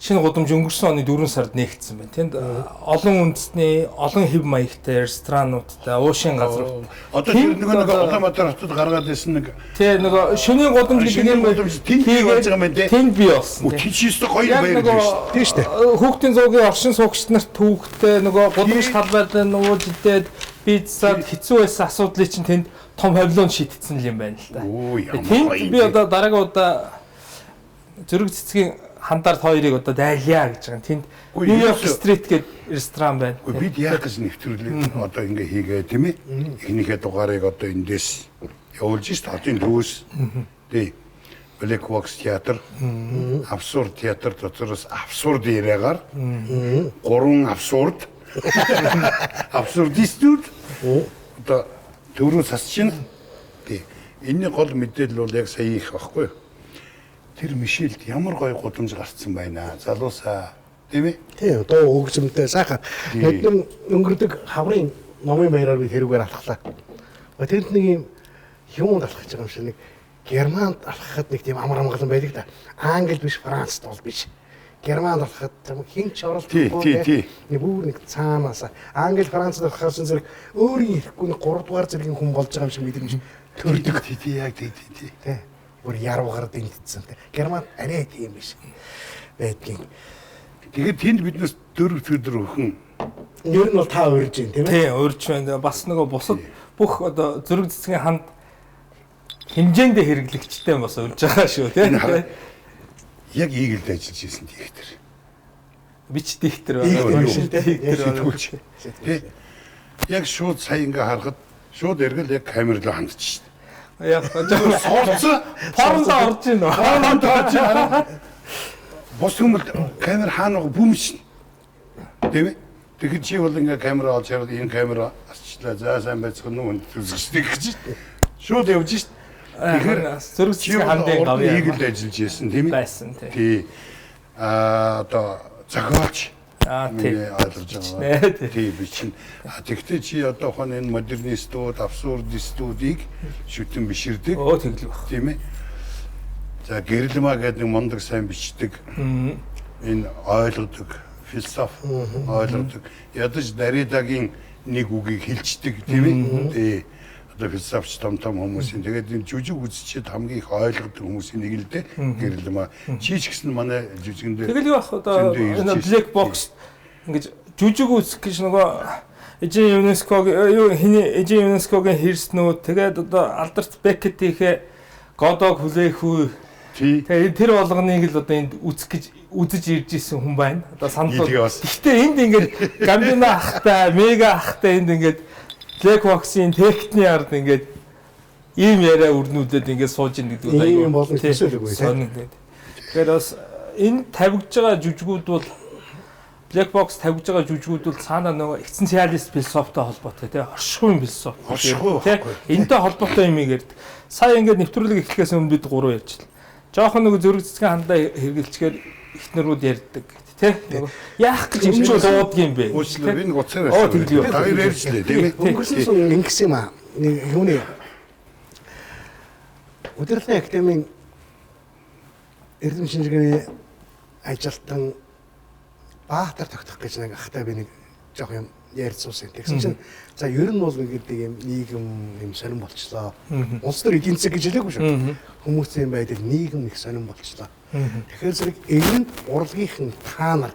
шинэ гудамж өнгөрсөн оны 4 сард нээгдсэн байна. Тэнд олон үндэсний, олон хэв маягтай ресторануудтай, уушийн газрууд. Одоо тэр нөгөө Улаанбаатар хотод гаргаад ирсэн нэг тий нөгөө шөнийн гудамж гэдэг юм гудамж тэнд бий болж байгаа юм байна тий. Тэнд бий болсон. Тэнд ч ёстой гоё баяр шүү дээ. Тийм шүү дээ. Хүүхдийн зуугийн оршин суугчид нарт түүхтэй нөгөө гудамж талбайд нууж идээд пиццад хэцүү байсан асуудлыг чинь тэнд том хавлоонд шийдсэн л юм байна л да. Тэнд би одоо дараагийн удаа зөрөг цэцгийн хандарт хоёрыг одоо дайлаа гэж байгаа. Тэнд New York Street гэдэг ресторан байна. Үгүй бид яах гэж нэвтрүүлэг одоо ингээ хийгээ тийм ээ. Эхнийхээ дугаарыг одоо эндээс явуулж шít хотын төвөөс. Тий. Black Box театр, абсурд театр дотроос абсурд яриагаар гурван абсурд абсурдистүүд одоо төврөө сасч байна. Тий. Энэний гол мэдээлэл бол яг сая их багхгүй юу? Тэр Мишельд ямар гоё гудамж гарцсан байна. Залуусаа тийм ээ? Тийм дуу хөгжмөнтэй сайхан. Нүдэн өнгөрдөг хаврын номын баяраар би тэрүүгээр алхлаа. Тэнд нэг юм юмд алхаж байгаа юм шиг нэг Германд алхахад нэг тийм амар амгалан байдаг да. Англи биш, Францд бол биш. Германд алхахад тийм хин ч оролдохгүй нэг бүр нэг цаанаасаа Англи Францд алхахаар чинь зэрэг өөрийн ирэхгүй нэг 3 дугаар зэргийн хүн болж байгаа юм шиг мэдрэмж төрдөг. Тий яг тий тий. Тий. Бүр ярвгаар дэнтсэн тий. Герман арай тийм биш байдгийн. Тэгээд тэнд биднээс дөрөв өдөр өхөн. Ер нь бол та урьж байна тийм ээ? Тий, урьж байна. Бас нөгөө бусад бүх одоо зөрөг цэцгийн ханд хэмжээндээ хэрэглэгчтэй бас урьж байгаа шүү тий. Яг ийгэлд ажиллаж ирсэн директор. Бич директор байгаа шүү тий. Сэтгүүлч. Тий. Яг шууд сая ингээ харахад шууд эргэл яг камер руу хандчих. Яг суулцсан. Порнонд орж ийн. Порнонд орж ийн. Бус хүмүүс камер хаана байгаа бүмш. Тийм ээ? Тэгэхээр чи бол ингээ камера олж хараад энэ камера асчлаа. За сайн байцгаана уу үзэгчдэг гэж. Шууд явж шít. Тэгэхээр зөрөг цэцгийн хандын гавьяа ийгэлд ажиллаж байсан тийм ээ? Байсан тий. Тий. Аа одоо зохиолч. Аа тий. Ойлгож байгаа. Тий би чинь. Тэгвэл чи одоо хон энэ модернистүүд, абсурдистүүдийг шүтэн биширдэг. Өө тэглэх баг. Тийм ээ. За Гэрэлма гэдэг нэг мундаг сайн бичдэг. Энэ ойлгодог философи ойлгодог. Ядаж Даридагийн нэг үгийг хэлждэг тийм ээ. Тий. Одоо философч том том хүмүүсийн тэгээд энэ жүжиг үзчихэд хамгийн их ойлгодог хүмүүсийн нэг л дээ Гэрэлма. Чи ч гэсэн манай жүжигэндээ Тэгэл юу ах одоо энэ Black Box ингэж жүжиг үзэх гэж нөгөө Эжин ЮНЕСКО юу хиний Эжин ЮНЕСКОгийн хэрснүүд тэгээд одоо алдарт Беккетийнхээ Годог хүлээхүү тэгээд тэр болгоныг л одоо энд үзэх гэж үзэж ирж исэн хүн байна. Одоо санал. Гэхдээ энд ингээд Гамбина ахтай, Мега ахтай энд ингээд Black Box-ийн техникний ард ингээд ийм яриа өрнүүлээд ингээд сууж ин гэдэг нь ийм болно төсөөлөөгүй тийм. Тэгэхээр бас энэ тавигдж байгаа жүжигүүд бол Black Box тавигдж байгаа жүжигүүд бол цаана нөгөө экзистенциалист философитой холбоотой тийм оршихуйн философи тийм энэтэй холбоотой юм ярьд. Сая ингээд нэвтрүүлэг эхлэхээс өмнө бид гурав ярьж л. Жохон нөгөө зөрөг цэцгийн хандаа хэрэгэлчгээр эхнэрүүд ярьдаг тий. Яах гэж эмчүү дууддаг юм бэ? Уучлаарай би нэг уцаар байсан. Та хоёр ярьжлээ тийм ээ. Өнгөрсөн сум ингэсэн юм аа. Нэг юуны Удирдлагын академийн эрдэм шинжилгээний ажилтан Баатар тогтох гэж нэг ахтай би нэг жоох юм Ярьцуулсан. Тэгсэн чинь за ер нь бол ингээд юм нийгэм юм сонирн болчлоо. Улс төр эдийн засаг гэж хэлээгүй шүү. Хүмүүсийн байдал нийгэм их сонирн болчлоо. Тэгэхээр зэрэг энд урлагийнхан та нар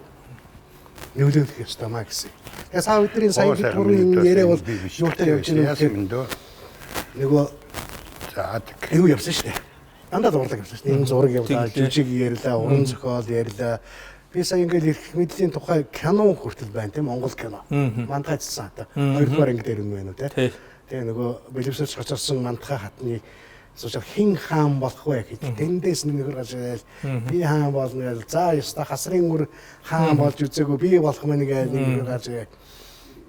нөлөөлөх ёстой маа гэсэн. Тэгээ саа өдрийн сая түрүүний яриа бол юутай явж байгаа юм дөө. Нөгөө за юу явсан шүү дээ. Дандаа зурлаг явсан шүү дээ. Энэ зураг явлаа, жижиг ярьлаа, уран зохиол ярьлаа. Би сая ингээл эрх мэдлийн тухай кино хүртэл байна тийм Монгол кино. Мандахай цэцэн хата. Хоёрдугаар анги дээр юм байна уу тийм. Тэгээ нөгөө бэлэвсэрч хоцорсон Мандахай хатны сууж хин хаан болох вэ гэж тэндээс нэг нөхөр гарч ирэл би хаан болно гэж за ёстой хасрын үр хаан болж үзээгүй би болох мэн гэж нэг нөхөр гарч ирээ.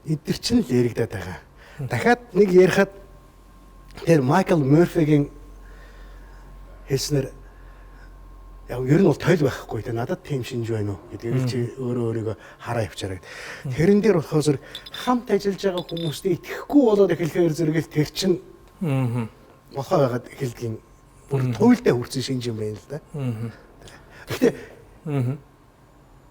Эдгэр чинь л яригадаад байгаа. Дахиад нэг ярихад тэр Майкл Мерфигийн хэлснээр яг ер нь бол тойл байхгүй те надад тийм шинж байна уу гэдгийг чи өөрөө өөрийгөө хараа явчаарай. Тэрэн дээр болохоор зэрэг хамт ажиллаж байгаа хүмүүстэй итгэхгүй болоод эхлэхээр зэрэг л тэр чинь болохоо байгаад эхэлдэг юм. Бүр туйлдаа хүрсэн шинж юм байна л да. Гэхдээ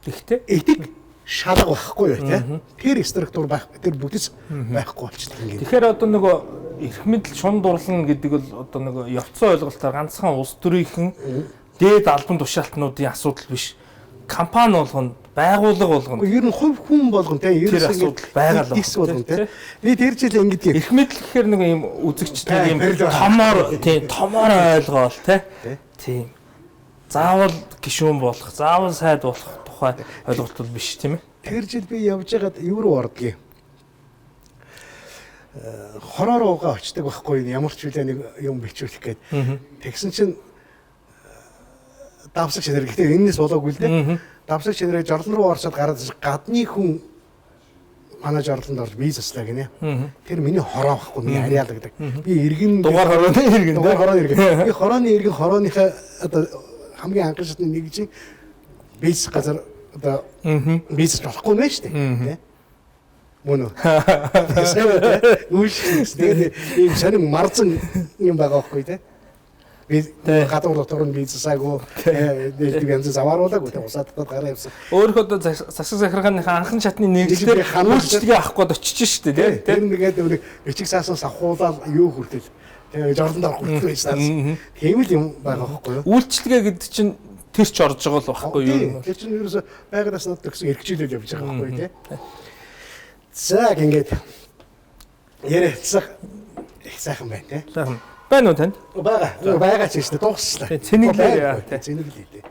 Гэхдээ итэг шалга байхгүй юу те. Тэр структур байх, тэр бүтэц байхгүй болчихдог юм. Тэгэхээр одоо нөгөө эрх мэдэл шун дурлна гэдэг бол одоо нөгөө явцсан ойлголтоор ганцхан улс төрийнхэн дээд албан тушаалтнуудын асуудал биш. Компани болгоно, байгууллага болгоно. Ер нь хувь хүн болгоно те. Тэр асуудал байгаа л байна болгоно те. Би тэр жил ингэдэг. Эрх мэдэл гэхээр нэг юм үзэгчтэй юм томоор тийм томоор ойлгоол те. Тийм. Заавал гишүүн болох, заавал сайд болох тухай ойлголт бол биш тийм ээ. Тэр жил би явж байгаад юу руу ордгийг. Хороо руугаа очдөг байхгүй ямар ч үлээ нэг юм бичүүлэх гээд. Тэгсэн чинь давсаг шинээр гэхдээ энэс болоогүй л дээ. Давсаг шинээрээ жорлон руу орсод гараад гадны хүн манай жорлонд орж виз аслаа гинэ. Тэр миний хороо байхгүй миний харьяалагддаг. Би иргэн дугаар хорооны иргэн дугаар хорооны иргэн. Би хорооны иргэн хорооныхаа одоо хамгийн анхны шатны нэг чинь виз газар одоо виз болохгүй нэ шүү дээ. Мөн үү? Үүш. Тэгээд ийм сонин марзан юм байгаа байхгүй тий. Би гадуур дотор нь виз засаагүй нээлтийг янз завааруулаагүй тий усаа татаад гараа явсан. Өөрөөр одоо засаг захиргааныхаа анхан шатны нэгдлээр үйлчлэгээ авах гээд очиж шүү дээ тий. Тэр нэгээд нэг бичиг саасан сахуулаад юу хүртэл тий жорлонд орох хүртэл байсан. Тийм л юм байгаа байхгүй юу? Үйлчлэгээ гэдэг чинь тэр ч орж байгаа л байхгүй юу? Тэр чинь ерөөсө байгалаас надад өгсөн эрхчлэл явж байгаа байхгүй тий. За ингээд яриацсах их сайхан байна тий. Сайхан. Байна уу танд? Байгаа. Байгаа ч гэсэн дуусчлаа. Цэнэглээ тий. Цэнэглээ тий.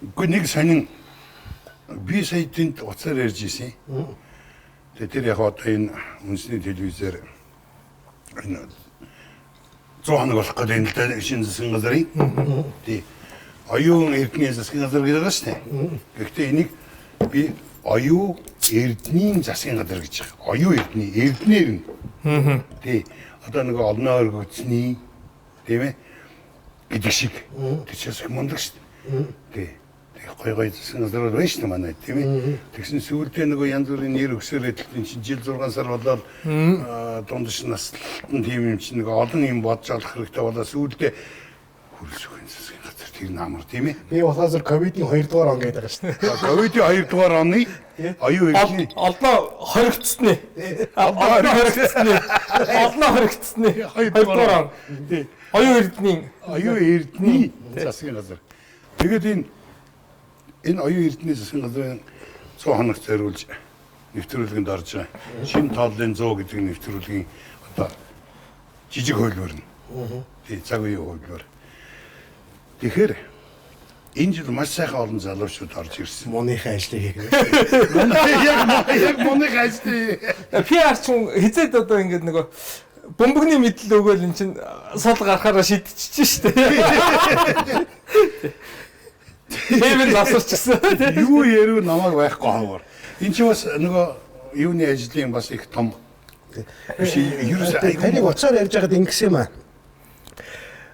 Үгүй нэг сонин би сая тэнд уцаар ярьж ирсэн. Тэгээ тэр яг одоо энэ үндэсний телевизээр энэ 100 хоног болох гэдэг юм л да шинэ засгийн газрын. Тий. Оюун Эрдэнэ засгийн газар гэдэг байгаа шүү дээ. Гэхдээ энийг би Оюун Эрдэнийн засгийн газар гэж байгаа. Оюун Эрдэнэ, Эрдэнээр нь. Тий. Одоо нэг олноо өргөцний тийм ээ гэдэг шиг. Тэр чинь их мундаг шүү дээ. Тий. Гой гой засгийн газар байна шүү дээ манай тийм ээ. Тэгсэн сүүлдээ нөгөө янз бүрийн нэр өгсөөр хэдэлтэн чинь жил 6 сар болоод дундч наслалтан тийм юм чинь нөгөө олон юм бодж олох хэрэгтэй болоо сүүлдээ хөрөлсөхийн засгийн газар тэр намар тийм ээ. Би болохоор ковидын 2 дугаар он гэдэг байгаа шүү дээ. Ковидын 2 дугаар оны оюун эрдэнэ олноо хоригдсны. Олноо хоригдсны. Олноо хоригдсны 2 дугаар он. Тий. Оюун Эрдэнийн оюун Эрдэнийн засгийн газар. Тэгээд энэ оюун Эрдэнэ засгийн газрын 100 хоног зориулж нэвтрүүлгэнд орж байгаа. Шинэ тооллын 100 гэдэг нэвтрүүлгийн одоо жижиг хувилбар нь. Тий, цаг үеийн хувилбар. Тэгэхээр энэ жил маш сайхан олон залуучууд орж ирсэн. Мууныхаа ажлыг хийх. Яг мууныхаа ажлыг. PR ч хизээд одоо ингээд нөгөө бөмбөгний мэдл өгөөл эн чинь сул гарахаараа шидчихэж штэ. Тийм л асуучсан. Юу ярив намайг байхгүй хавар. Энд чинь бас нөгөө юуны ажлын бас их том биш ерөөсөө таныг уцаар ярьж байгаад ингэсэн юм аа.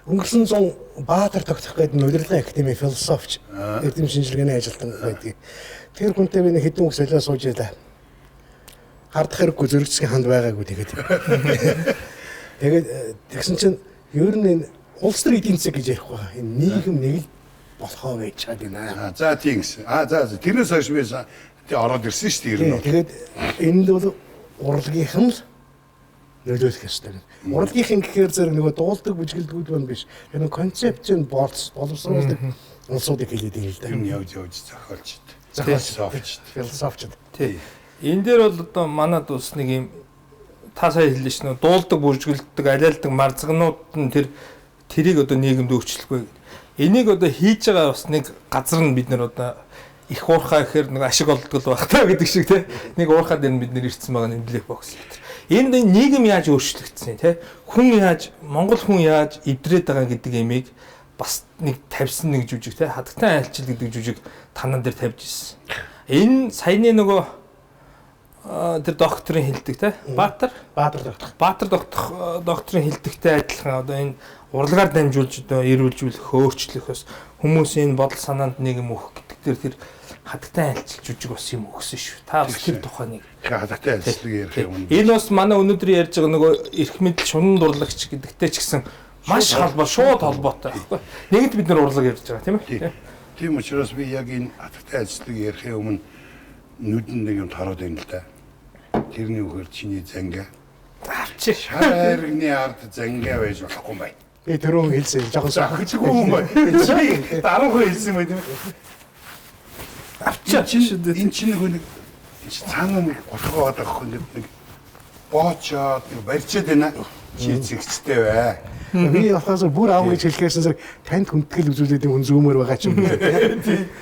Өнгөрсөн зун Баатар тогтох гэдэг нь удирдлагын академийн философч, эрдэм шинжилгээний ажилтан байдаг. Тэр хүнтэй би нэг хэдэн үг солио сууж байлаа. Хардах хэрэггүй зөрөгцгийн ханд байгаагүй тэгээд. Тэгээд тэгсэн чинь ер нь энэ улс төр эдийн засаг гэж ярихгүй байгаа. Энэ нийгэм нэг л болохоо гэж чад байна. За тийм гэсэн. За тэрнээс хойш би тий ороод ирсэн шүү дээ ер нь. Тэгээд энд бол урлагийнх нь л нөлөөлөх ёстой. Урлагийнх нь гэхээр зэрэг нөгөө дуулдаг бүжгэлдгүүд байна биш. Тэр нэг концепцийг боловсруулдаг улсуудыг хэлээд юм л да. Юм явж явж зохиолчд. Зохиолчд, философчд. Тий. Энэ дээр бол одоо манад бас нэг юм та сая хэллээ шнэ дуулдаг, бүжгэлдэг, алиалдаг марзагнууд нь тэрийг одоо нийгэмд өөрчлөхгүй. Энийг одоо хийж байгаа бас нэг газар нь бид нар одоо их уурхаа гэхээр нэг ашиг олдгол байх та гэдэг шиг тий. Нэг уурхаа дээр нь бид нэр ирсэн байгаа нь Black Box. Энд нийгэм яаж өөрчлөгдсөн тий. Хүн яаж Монгол хүн яаж эвдрээд байгаа гэдэг имийг бас нэг тавьсан нэг жүжиг тий. Хадагтай айлчил гэдэг жүжиг танан дээр тавьж ирсэн. Энэ саяны нөгөө тэр докторын хэлдэг тий. Баатар доктор. Баатар докторын хэлдэгтэй адилхан одоо энэ урлагаар дамжуулж одоо эрүүлжүүлэх, өөрчлөх бас хүмүүсийн бодол санаанд нэг юм өгөх гэдэг дээр тэр хадагтай айлчил жүжиг бас юм өгсөн шүү. Та бас тэр тухай нэг хадагтай айлчлыг ярих юм. Энэ бас манай өнөөдөр ярьж байгаа нөгөө эрх мэдэл шунан дурлагч гэдэгтэй ч гэсэн маш холбоо, шууд холбоотой байхгүй. Нэгд бид нар урлаг ярьж байгаа тийм ээ. Тийм учраас би яг энэ хадагтай айлчлыг ярихын өмнө нүдэнд нэг юм тараад байна л да. Тэрний үгээр чиний зангаа. Авчих. Шар айргны ард зангаа байж болохгүй юм байна. Би түрүүн хэлсэн. Жохон сахихгүй юм байна. Чи дараагүй хэлсэн юм байна тийм ээ. Авчих. Энэ чинь нөгөө нэг цаана нэг гутгаа байгаа байхгүй ингээд нэг боочоод нэг барьчаад байна. Чи зэгцтэй бай. Би болохоос бүр аав гэж хэлэхээс зэрэг танд хүндэтгэл үзүүлээд хүн зүүмээр байгаа ч юм уу. Тийм.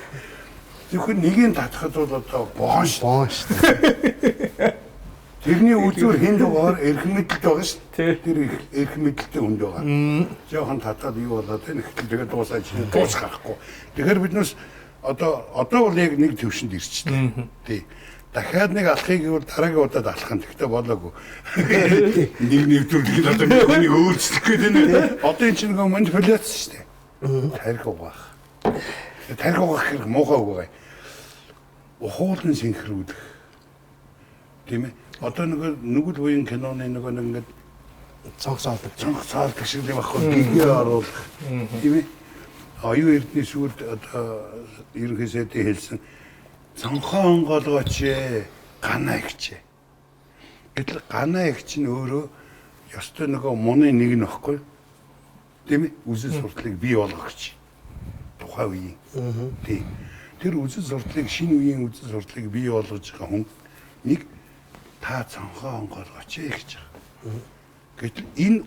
Зөвхөн нэгийг татхад бол одоо боон шүү. Боон шүү. Тэрний үзүүр хүнд байгаа, эрх мэдэлтэй байгаа шүү. Тэр эрх мэдэлтэй хүнд байгаа. Жохон татаад юу болоод байна гэхэл тэгээд дуусаа чинь дуус гарахгүй. Тэгэхээр биднээс одоо бол яг нэг төвшөнд ирчихлээ. Тий. Дахиад нэг алхахыг гэвэл дараагийн удаад алхах нь тэгтээ болоогүй. Нэг нэвтрүүлгийг одоо нэг хүний өөрчлөх гэдэг нь одоо энэ чинь нөгөө манипуляц шүү дээ. Тарих угаах. Тарих угаах хэрэг муухай үг байгаа. Ухуулан синхрүүлэх. Тийм ээ. Одоо нөгөө нүгэл буян киноны нөгөө нэг ингээд цонх цаалдаг шиг юм аахгүй гэгээ оруулах тийм ээ. Оюун эрдний сүлд одоо ерөнхий сайдын хэлсэн цонхоо онгоолгооч ганаа ихч. Гэтэл ганаа ихч нь өөрөө ёстой нөгөө муны нэг нь багхгүй тийм ээ. Үзэл суртлыг бий болгогч тухайн үеийн. Тийм. Тэр үзэл суртлыг шинэ үеийн үзэл суртлыг бий болгож байгаа хүн нэг та цонхоо онгоолгооч гэж байгаа. Гэтэл энэ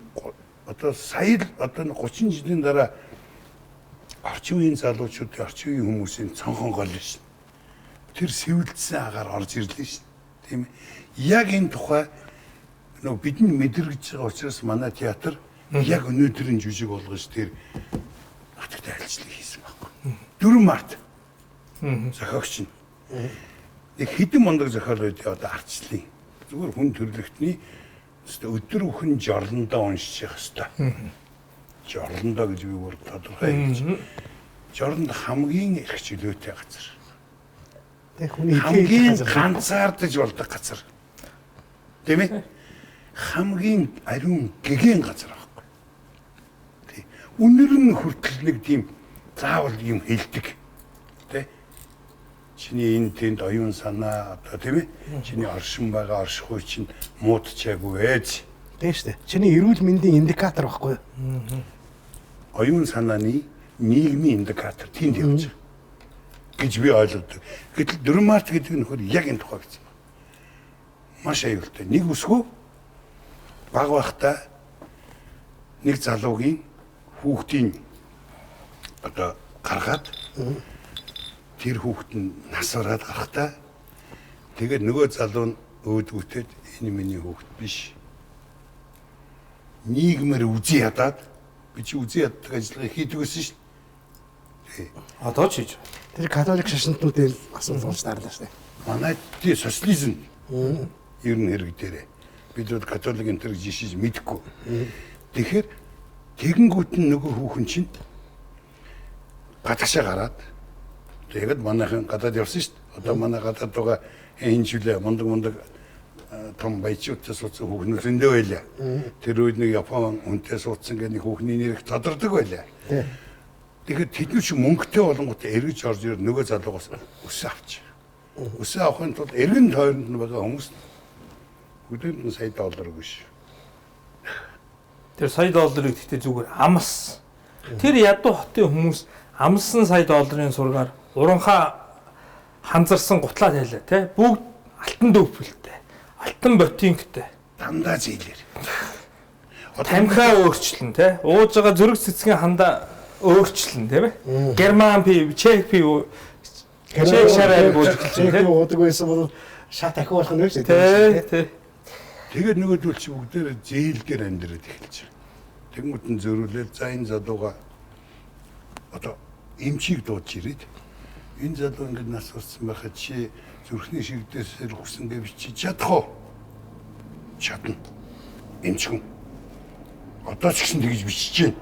одоо сая л одоо 30 жилийн дараа орчин үеийн залуучуудын орчин үеийн хүмүүсийн цонхон гол шин. Тэр сэвэлдсэн агаар орж ирлээ шин. Тийм ээ. Яг энэ тухай нөгөө бидний мэдрэгдэж байгаа учраас манай театр яг өнөөдрийн жүжиг болгож тэр хатагтай айлчлал хийсэн байхгүй. 4 март зохиогч нь. Нэг хэдэн мундаг зохиол байдیں۔ Одоо ардчлалын зүгээр хүн төрлөختний өдөр бүхэн жорлондоо уншиж явах хэвээр. Жорлондоо гэж би бүр тодорхой хэлж. Жорлонд хамгийн эрх чөлөөтэй газар. Тэг хүний хамгийн ганцаардаж болдог газар. Тийм ээ? Хамгийн ариун гэгэн газар байхгүй. Тий. Үнэр нь хүртэл нэг тийм заавал юм хэлдэг. Тэ? Чиний энэ тэнд оюун санаа одоо тийм ээ? Чиний оршин байгаа оршихуй чинь муудчаагүй ээж. Тийм шүү дээ. Чиний эрүүл мэндийн индикатор байхгүй юу? Оюун санааны нийгмийн индикатор тэнд явж байгаа гэж би ойлгодог. Гэтэл 4 март гэдэг нь нөхөр яг энэ тухай гэсэн байна. Маш аюултай. Нэг өсгөө баг байхдаа нэг залуугийн хүүхдийн одоо гаргаад тэр хүүхэд нь нас бараад гарахдаа тэгээд нөгөө залуу нь өөдгүүтээд энэ миний хүүхэд биш. Нийгмээр үзий ядаад би чи үзий яддаг ажиллагаа хийдэг байсан шүү дээ. Одоо ч хийж. Тэр католик шашинтнуудын асуудал болж тарлаа шүү дээ. Манай тий социализм ер нь хэрэг дээрээ. Бид бол католик энэ төр гэж жишиж мэдэхгүй. Тэгэхээр Тэгэнгүүт нь нөгөө хүүхэн чинь гадагшаа гараад тэгээд манайхан гадаад явсан шүү дээ. Одоо манай гадаад байгаа энэ жилээ мундаг том баячуудтай суудсан хүүхнүүд зөндөө байлаа. Тэр үед нэг Япон хүнтэй суудсан гэх нэг хүүхний нэр их тодордог байлаа. Тэгэхээр тэдний чи мөнгөтэй болонгууд эргэж орж ирээд нөгөө залуугаас өсөө авч. Өсөө авахын тулд эргэн тойронд нь байгаа хүмүүс өдөрт нь сая доллар өгнө ш. Тэр сая долларыг гэхдээ зүгээр амс. Тэр ядуу хотын хүмүүс амссан сая долларын сургаар уранхаа ханзарсан гутлаа тайлаа тий. Бүгд алтан дөвпөлтэй, алтан ботинктэй. Дандаа зээлэр. Тамхиа өөрчлөн тий. Ууж байгаа зүрх цэцгийн хандаа өөрчлөн тийм ээ. Герман пив, чех пив, чех шараар бууж эхэлсэн тий. Уудаг байсан бол шат ахиу болох нь шүү дээ. Тий, тий. Тэгээд нөгөөдөл чи бүгдээр зээл дээр амьдраад эхэлж байгаа. Тэнгүүт нь зөрүүлээл за энэ залууга одоо эмчийг дуудаж ирээд энэ залуу ингээд нас барсан байхад чи зүрхний шигдээс сэргсэн гэж чи чадах уу? Чадна. Эмч хүн. Одоо ч гэсэн тэгж бичиж байна.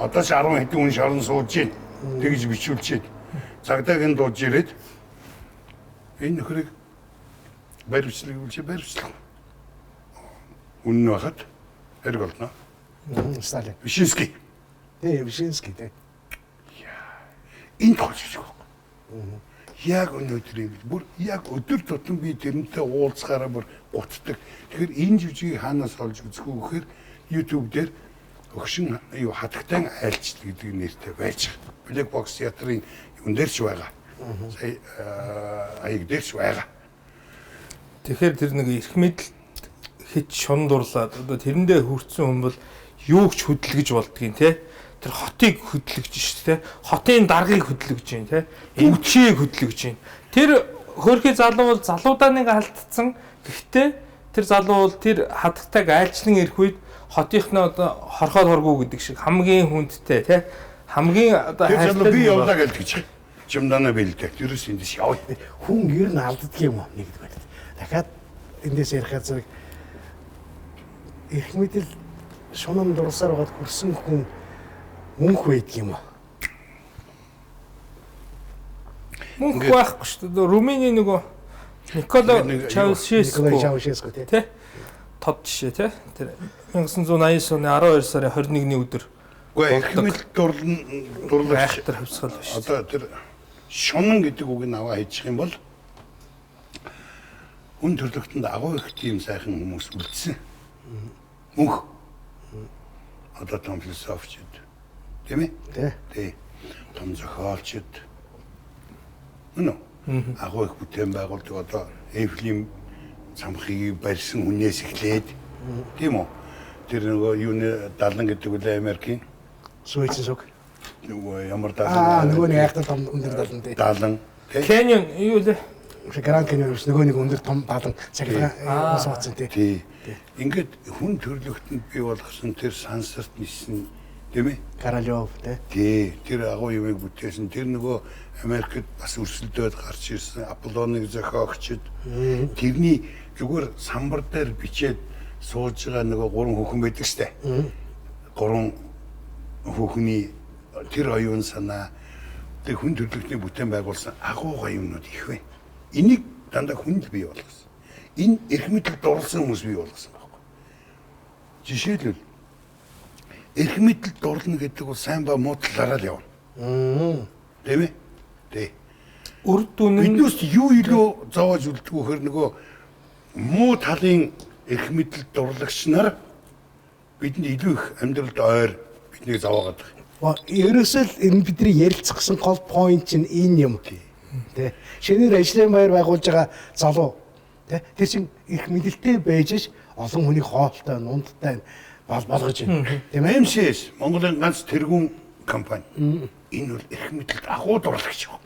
Одоо ч 10 хэдэн хүн шаран сууж байна. Тэгж бичүүлж байна. Цагдааг нь дуудаж ирээд энэ нөхрийг баривчлаг гэвэл чи баривчлах. Үнэн байхад хэрэг олно. Сталин. Вишинский. Тий, Вишинский тий. Энэ тоолж гэж байна. Яг өнөөдөр юм бүр яг өдөр тутам би тэрнтэй уулзахаараа бүр гутдаг. Тэгэхээр энэ жүжигийг хаанаас олж үзэх үү гэхээр YouTube дээр өгшин юу хатагтай айлчл гэдэг нэртэй байж байгаа. Black Box театрын юун дээр ч байгаа. Сая аяг дээр ч байгаа. Тэгэхээр тэр нэг эрх мэдэл хит шундуурлаад одоо тэрэндээ хүрсэн хүн бол юу ч хөдөлгөж болдгийн те. Тэр хотыг хөдөлгөж шүү дээ. Хотын даргыг хөдөлгөж байна те. Эмчийг хөдөлгөж байна. Тэр хөөрхий залуу бол залуудаа нэг алдсан. Гэхдээ тэр залуу бол тэр хадагтайг айлчлан ирэх үед хотынхноо одоо хорхоод хоргоо гэдэг шиг хамгийн хүндтэй те. Хамгийн одоо хайртай би явлаа гэж гэж. Чимдана бэлдээ. Тэрээс эндээс яваа. Хүн ер нь алддаг юм уу нэгдэг байл. Дахиад эндээс ярихад зэрэг эрх мэдэл шунам дурсаар байгаад хүрсэн хүн мөнх байдаг юм уу? Мөнх байхгүй шүү дээ. Румыны нөгөө Никола Чаушеску тий. Тод жишээ тий. Тэр 1989 оны 12 сарын 21-ний өдөр. Үгүй эрх мэдэл дурлах тэр хувьсгал биш. Одоо тэр шунан гэдэг үг нь аваа хийчих юм бол үн төрлөختөнд агуу их тийм сайхан хүмүүс үлдсэн. Мөнх. Одоо том философчид тийм ээ? Тий. Том зохиолчид. Үнэ. Агуу их бүтээн байгуулдаг одоо Эйфелийн цамхыг барьсан хүнээс эхлээд тийм үү? Тэр нөгөө юуны далан гэдэг үлээ Америкийн Суэцэн суг. Нөгөө ямар далан? Нөгөө нэг айхтар том өндөр далан тий. Далан. Каньон юу лээ? Гранд Каньон биш нөгөө нэг өндөр том далан цахилгаан сууцсан тий. Тий. Ингээд хүн төрлөختөнд бий болгосон тэр сансарт нисэн тийм ээ? Королёв тий. Тий. Тэр агуу юмыг бүтээсэн. Тэр нөгөө Америкт бас өрсөлдөөд гарч ирсэн Аполлоныг зохиогчд тэрний зүгээр самбар дээр бичээд сууж байгаа нөгөө гурван хүүхэн байдаг штэ. Гурван хүүхний тэр оюун санаа тэр хүн төрлөختний бүтээн байгуулсан агуу гоё юмнууд их байна. Энийг дандаа хүн л бий болгосон. Энэ эрх мэдэл дурлсан хүмүүс бий болгосон байхгүй. Жишээлбэл эрх мэдэл дурлна гэдэг бол сайн ба муу талаараа л явна. Тийм ээ? Тий. Үр дүн нь биднээс юу илүү зовоож үлдэх вэ гэхээр нөгөө муу талын эрх мэдэл дурлагч нар бидэнд илүү их амьдралд ойр биднийг зовоогоод байгаа. Ерөөсөө л энэ бидний ярилцах гэсэн гол point чинь энэ юм. Тэ. Шинээр ажлын байр байгуулж байгаа залуу тэ. Тэр чинь эрх мэдэлтэй байж ш олон хүний хоолтой, нундтай болгож байна. Тийм ээ. MCS Монголын ганц тэргүүн компани. Энэ бол эрх мэдэлд агуу дурлагч юм.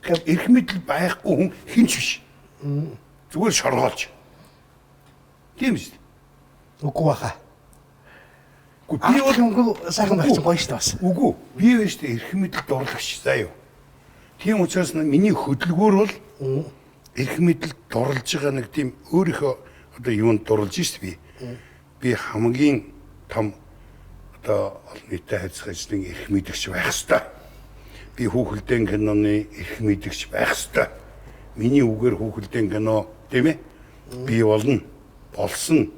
Эрх мэдэл байхгүй хүн хэн ч биш. Зүгээр шоргоолж. Тийм үү? Үгүй баха. Үгүй би бол үгүй сайхан байх чинь гоё шүү дээ бас. Үгүй би вэ шүү дээ эрх мэдэл дурлагч заа юу. Тийм учраас миний хөдөлгөөр бол эрх мэдэл дурлж байгаа нэг тийм өөрийнхөө одоо юунд дурлж шүү дээ би. Би хамгийн том одоо олон нийтэд харьцах ажлын эрх мэдэгч байх ёстой. Би хүүхэлдэйн киноны эрх мэдэгч байх ёстой. Миний үгээр хүүхэлдэйн кино, тийм ээ? Би болно, болсон,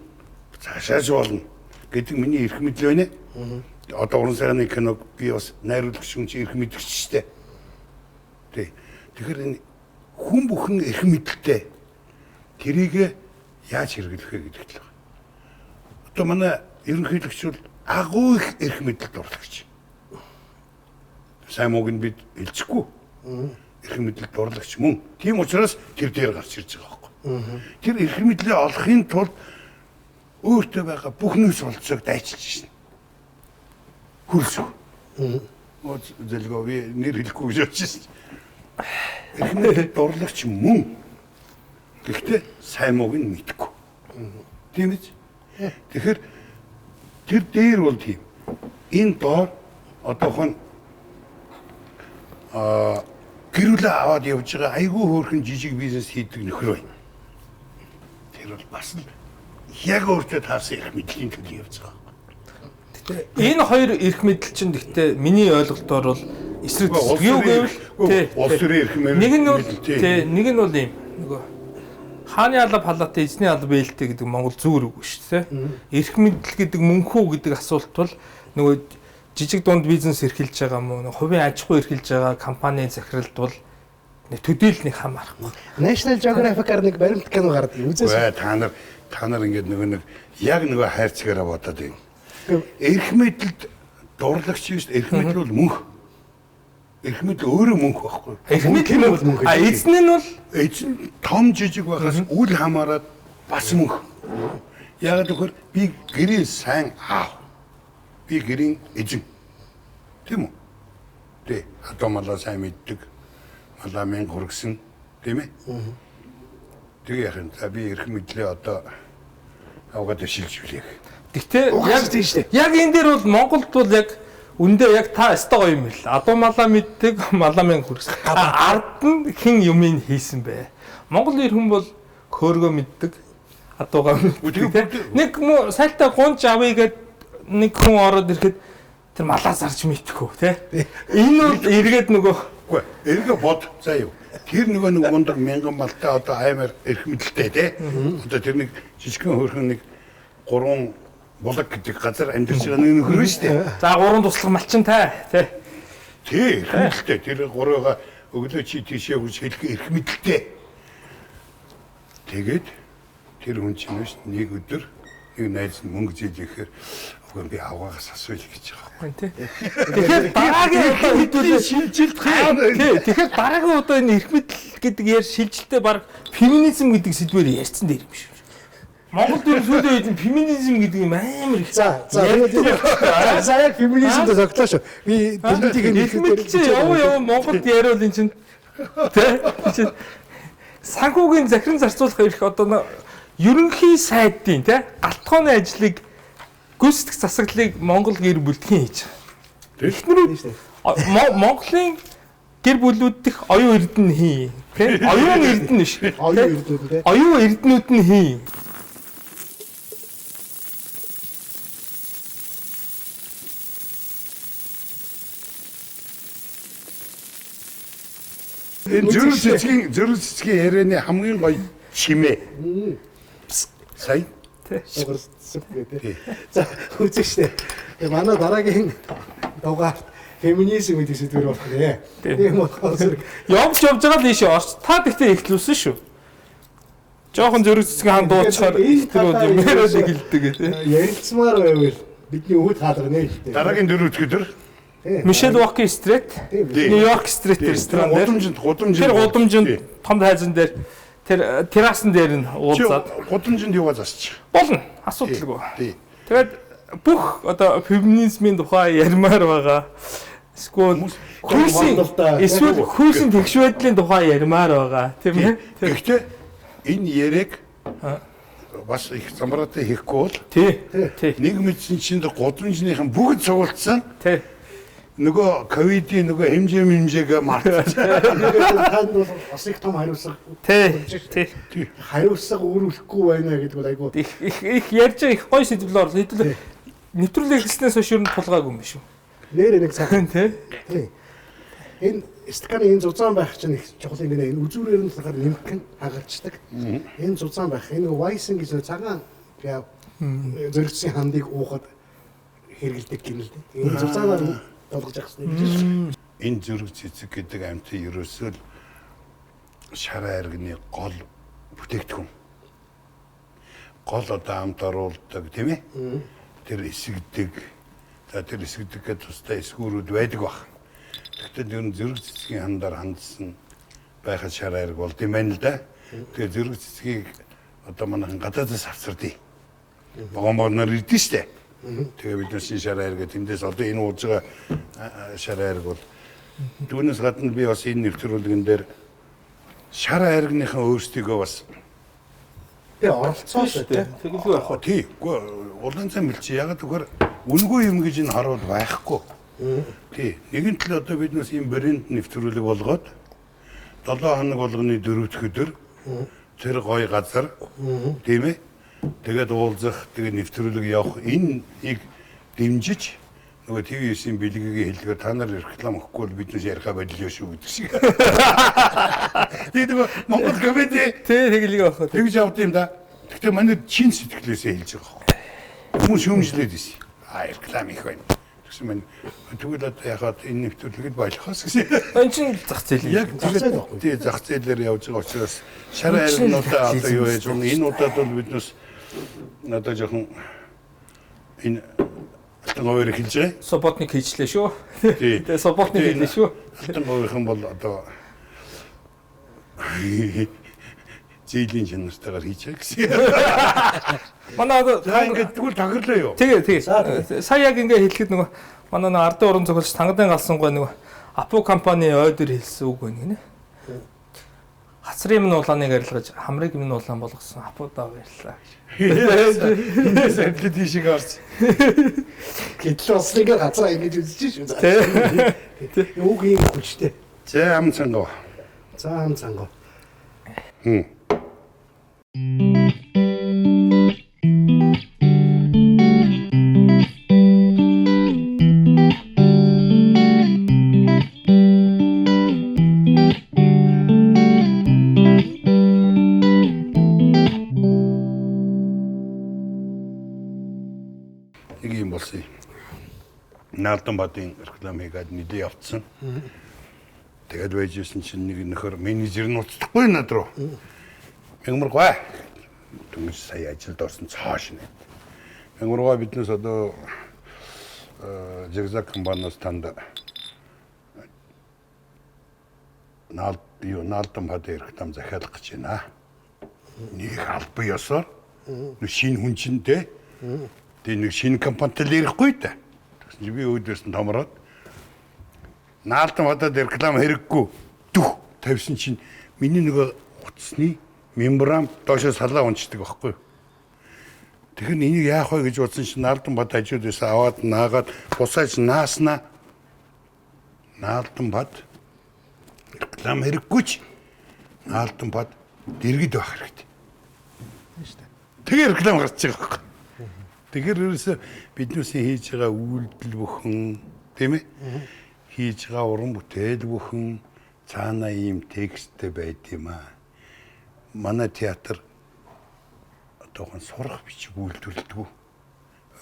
цаашааж болно гэдэг миний эрх мэдэл байна. Одоо уран сайхны киног би бас найруулагч хүн чинь эрх мэдэгч шүү дээ. Тий. Тэгэхээр энэ хүн бүхэн эрх мэдэлтэй тэрийг яаж хэрэглэх вэ гэдэгт л байна. Одоо манай ерөнхийлөгч бол агуу их эрх мэдэлд дурлагч. Сайн мууг нь бид хэлчихгүй. Эрх мэдэлд дурлагч мөн. Тийм учраас тэр дээр гарч ирж байгаа байхгүй. Тэр эрх мэдлээ олохын тулд өөртөө байгаа бүх нөөц болцоог дайчилж шин. Хөрсөг. Зэлгөө би нэр хэлэхгүй гэж бодчихсон. Эрх мэдэлд дурлагч мөн. Гэхдээ сайн мууг нь мэдэхгүй. Тийм биз? Тэгэхээр тэр дээр бол тийм. Энэ доор одоохон гэрүүлээ аваад явж байгаа айгүй хөөрхөн жижиг бизнес хийдэг нөхөр байна. Тэр бол бас л яг өөртөө таарсан эрх мэдлийн төлөө явж байгаа. Энэ хоёр эрх мэдэл чинь гэхдээ миний ойлголтоор бол эсрэг юу гэвэл улс төрийн эрх мэдэл нэг нь бол тий нэг нь бол ийм нөгөө хааны алба халаатай эзний алба ээлтэй гэдэг Монгол зүгээр үг шүү дээ. Эрх мэдэл гэдэг мөнхүү гэдэг асуулт бол нөгөө жижиг дунд бизнес эрхэлж байгаа мөн хувийн аж ахуй эрхэлж байгаа компани захиралд бол нэг төдийл нэг хамаарахгүй. National Geographic-аар нэг баримт кино гардаг. Үзээсэй. Та нар ингээд нөгөө нэг яг нөгөө хайрцагаараа бодоод байна. Эрх мэдэлд дурлагч юм шүү дээ. Эрх мэдэл бол мөнх. Эрх мэдэл өөрөө мөнх байхгүй. Эрх мэдэл бол мөнх. А эзэн нь бол эзэн том жижиг байхаас үл хамааран бас мөнх. Яг л би гэрийн сайн аав. Би гэрийн эзэн. Тийм үү? Тэ. Одоо малаа сайн мэддэг. Малаа мэн хүргэсэн. Тийм ээ? Тэгээ яах юм? За би эрх мэдлээ одоо авгаад шилжүүлье. Гэхдээ яг энэ дээр бол Монголд бол яг үндэ яг та өстой гоё юм бэл. Адуу малаа мэддэг, малаа мэн хүргэсэн. Ард нь хэн юмыг хийсэн бэ? Монгол эр хүн бол хөөргөө мэддэг, адуугаа мэддэг. Нэг сайлтаа гунж авъя гэд нэг хүн ороод ирэхэд тэр малаа зарж мэдхгүй тий. Энэ бол эргээд нөгөө үгүй эргээ бод заа юу. Тэр нөгөө нэг мундаг мянган малтай одоо аймаар эрх мэдэлтэй тий. Одоо тэр нэг жижигхэн хөөрхөн нэг 3 булаг гэдэг газар амьдарч байгаа нэг нөхөр шүү дээ. За 3 туслах малчинтай тий. Тий, эрх мэдэлтэй. Тэр гурыгаа өглөө чи тийшээ хүч хэлэх эрх мэдэлтэй. Тэгээд тэр хүн чинь нэг өдөр нэг найз нь мөнгө зээл ихээр үгүй би аваагаас асууя гэж байгаа юм тий. Тэгэхээр дараагийн удаа хэдүүлээ шилжилт тий. Тэгэхээр дараагийн удаа энэ эрх мэдэл гэдэг яар шилжилтээ баг феминизм гэдэг сэдвээр ярьсан дээр юм шиг. Монголд ер нь сүүлийн үед феминизм гэдэг юм амар их. За за яг феминизмд зогтлоо шүү. Би дэлхийг эрх мэдэл чинь яв Монголд яриул эн чинь тий. Чинь санхүүгийн захиран зарцуулах эрх одоо ерөнхий сайдын тий галтгооны ажлыг гүйцэтгэх засаглалыг Монгол гэр бүлд хэн хийж байгаа. Эхнэрүүд Монголын гэр бүлүүд дэх оюун эрдэнэ хий тий. Оюун эрдэнэ биш. Оюун эрдэнэ тий. Оюун эрдэнүүд нь хий. Энэ зөрүү цэцгийн ярианы хамгийн гоё чимээ. Сая. Тий. За үзэн штэ. Манай дараагийн дугаарт феминизм гэдэг сэдвэр болох нэ. Тийм болохоор зэрэг явж байгаа л ийшээ орч. Та тэгтээ эхлүүлсэн шүү. Жохон зөрүү цэцгийн хан дуучаар тэр бол юм яриад эхэлдэг тий. Ярилцмаар байвал бидний өвд хаалга нэ л дээ. Дараагийн дөрөв өдөр Мишель Воки стрит, Нью-Йорк стрит ресторан дээр гудамжинд тэр гудамжинд том тайзан дээр тэр террасан дээр нь уулзаад гудамжинд юугаа засчих. Болно. Асуудалгүй. Тэгээд бүх одоо феминизмын тухай ярмаар байгаа. Эсвэл эсвэл хүйсийн тэгш байдлын тухай ярмаар байгаа. Тийм ээ. Гэхдээ энэ яриаг бас их замбраатай хийхгүй бол тий. Нэг мэдсэн чинь гудамжныхан бүгд цугулдсан. Тий. Нөгөө ковидын нөгөө хэмжээгээ мартчихсан. Танд бол бас их том хариуцлага. Тий. Хариуцлага үүрүүлэхгүй байна гэдэг бол айгүй. Их их ярьж их гоё сэдвэл орлоо. Хэдүүлээ Нэвтрүүлэг эхэлснээс хойш ер нь тулгаагүй юм биш үү? Нэр нэг цаг. Тий. Тий. Энэ стаканы энэ зузаан байх чинь их чухал юм байна. Энэ үзүүрээр нь болохоор нэмхэн хагалцдаг. Энэ зузаан байх. Энэ Weizen гэж нэг цагаан яа зөрөгцсөн хандыг уухад хэрэгэлдэг юм л дээ. Энэ зузаанаар тулгаж авах хэрэгтэй гэж байна. Энэ зүрэг цэцэг гэдэг амьтан ерөөсөө л шар айрганы гол бүтээгдэхүүн. Гол одоо амт оруулдаг тийм ээ. Тэр эсэгдэг. За тэр эсэгдэг гэж тусдаа эсгүүрүүд байдаг баг. Гэхдээ ер нь зүрэг цэцгийн хандаар хандсан байхад шар айрг болд юм байна л да. Тэгээ зүрэг цэцгийг одоо манайхан гадаадаас авчирдیں۔ Вагон богноор ирдэ штэ. Тэгээ бид нар шин шар айргаа тэндээс одоо энэ ууж байгаа шар айрг бол түүнээс гадна би бас энэ нэвтрүүлгэн дээр шар айргныхаа өөрсдийгөө бас Тэгээ оролцоо шүү дээ. Тэгэлгүй байх. Тий. Үгүй улаан цай мэлчи. Яг тэгэхээр үнгүй юм гэж энэ харуул байхгүй. Тий. Нэгэн тал одоо бид нас ийм брэнд нэвтрүүлэг болгоод 7 хоног болгоны 4 дахь өдөр тэр гоё газар тийм ээ. Тэгээд уулзах, тэгээд нэвтрүүлэг явах энэ ийг дэмжиж нөгөө TV9-ийн бэлгийг хэлдгээр та нар реклам өгөхгүй бол бид нас яриха боллоо шүү гэдэг шиг. Тэгээд нөгөө Монгол комеди Тий, тэгэлгүй байх. Тэгж явд юм да. Гэхдээ манай чин сэтгэлээсээ хэлж байгаа байхгүй. Хүмүүс шүүмжлээд ирсэн. Аа реклам их байна. Тэгсэн маань тэгвэл одоо яхаад энэ нэвтрүүлгийг болохоос гэсэн. Энэ чинь зах зээл. Яг Зах зээл байхгүй. тий зах зээлээр явж байгаа учраас шар айрнуудаа одоо юу яаж вэ? Энэ удаад бол биднээс надад жоохон энэ алтан говьор эхэлж байгаа. Субботник хийчлээ шүү. Тий. Тэгээ субботник Тий, хийлээ шүү. Алтан говийнхан бол одоо зээлийн чанартайгаар хийж байгаа гэсэн. Манай одоо За ингээд тэгвэл тохирлоо юу? Тэгээ тэгээ. Сая яг ингээ хэлэхэд нөгөө манай нөгөө ардын уран зохиолч Тангадан галсангүй нөгөө Апу компани ойдор хэлсэн үг байна гинэ. Хацрын минь улааныг арилгаж хамрыг минь улаан болгосон Апудаа баярлалаа гэж. Эндээс арилж тийшээ орсон. Гэтэл бас ингээ газараа ингэж үзэж шүү. Тэ. Үг юм хүчтэй. За ам цангав. За ам цангав. Нэг юм болсон юм. Наалдан бадын реклам хийгээд нилээ явцсан. Тэгээд байж исэн чинь нэг нөхөр менежер нь уцдахгүй над руу. Мягмаргай. Дөнгөж сая ажилд орсон цааш нэ. Мягмаргай биднээс одоо зигзаг компаниас танд наалдан бадын реклам захиалах гэж байна. Нэг албан ёсоор нэг шинэ хүн чинь те. Тэгээ нэг шинэ компанитай л ярихгүй та. Тэгсэн чинь би өөдөөс нь томроод наалдан бадад реклам хэрэггүй дүх тавьсан чинь миний нөгөө утасны мембран доошоо салаа унцдаг байхгүй юу. Тэгэхээр энийг яах вэ гэж бодсон чинь наалдан бад хажууд байсан аваад наагаад бусааж нааснаа наалдан бад реклам хэрэггүй ч наалдан бад дэргэд байх хэрэгтэй. Тэгээ реклам гарч байгаа байхгүй. Тэгэхээр ерөөсөө биднээсээ хийж байгаа үйлдэл бүхэн тийм ээ хийж байгаа уран бүтээл бүхэн цаанаа ийм тексттэй байд юм аа. Манай театр одоохон сурах бичиг үйлдвэрлэдэг.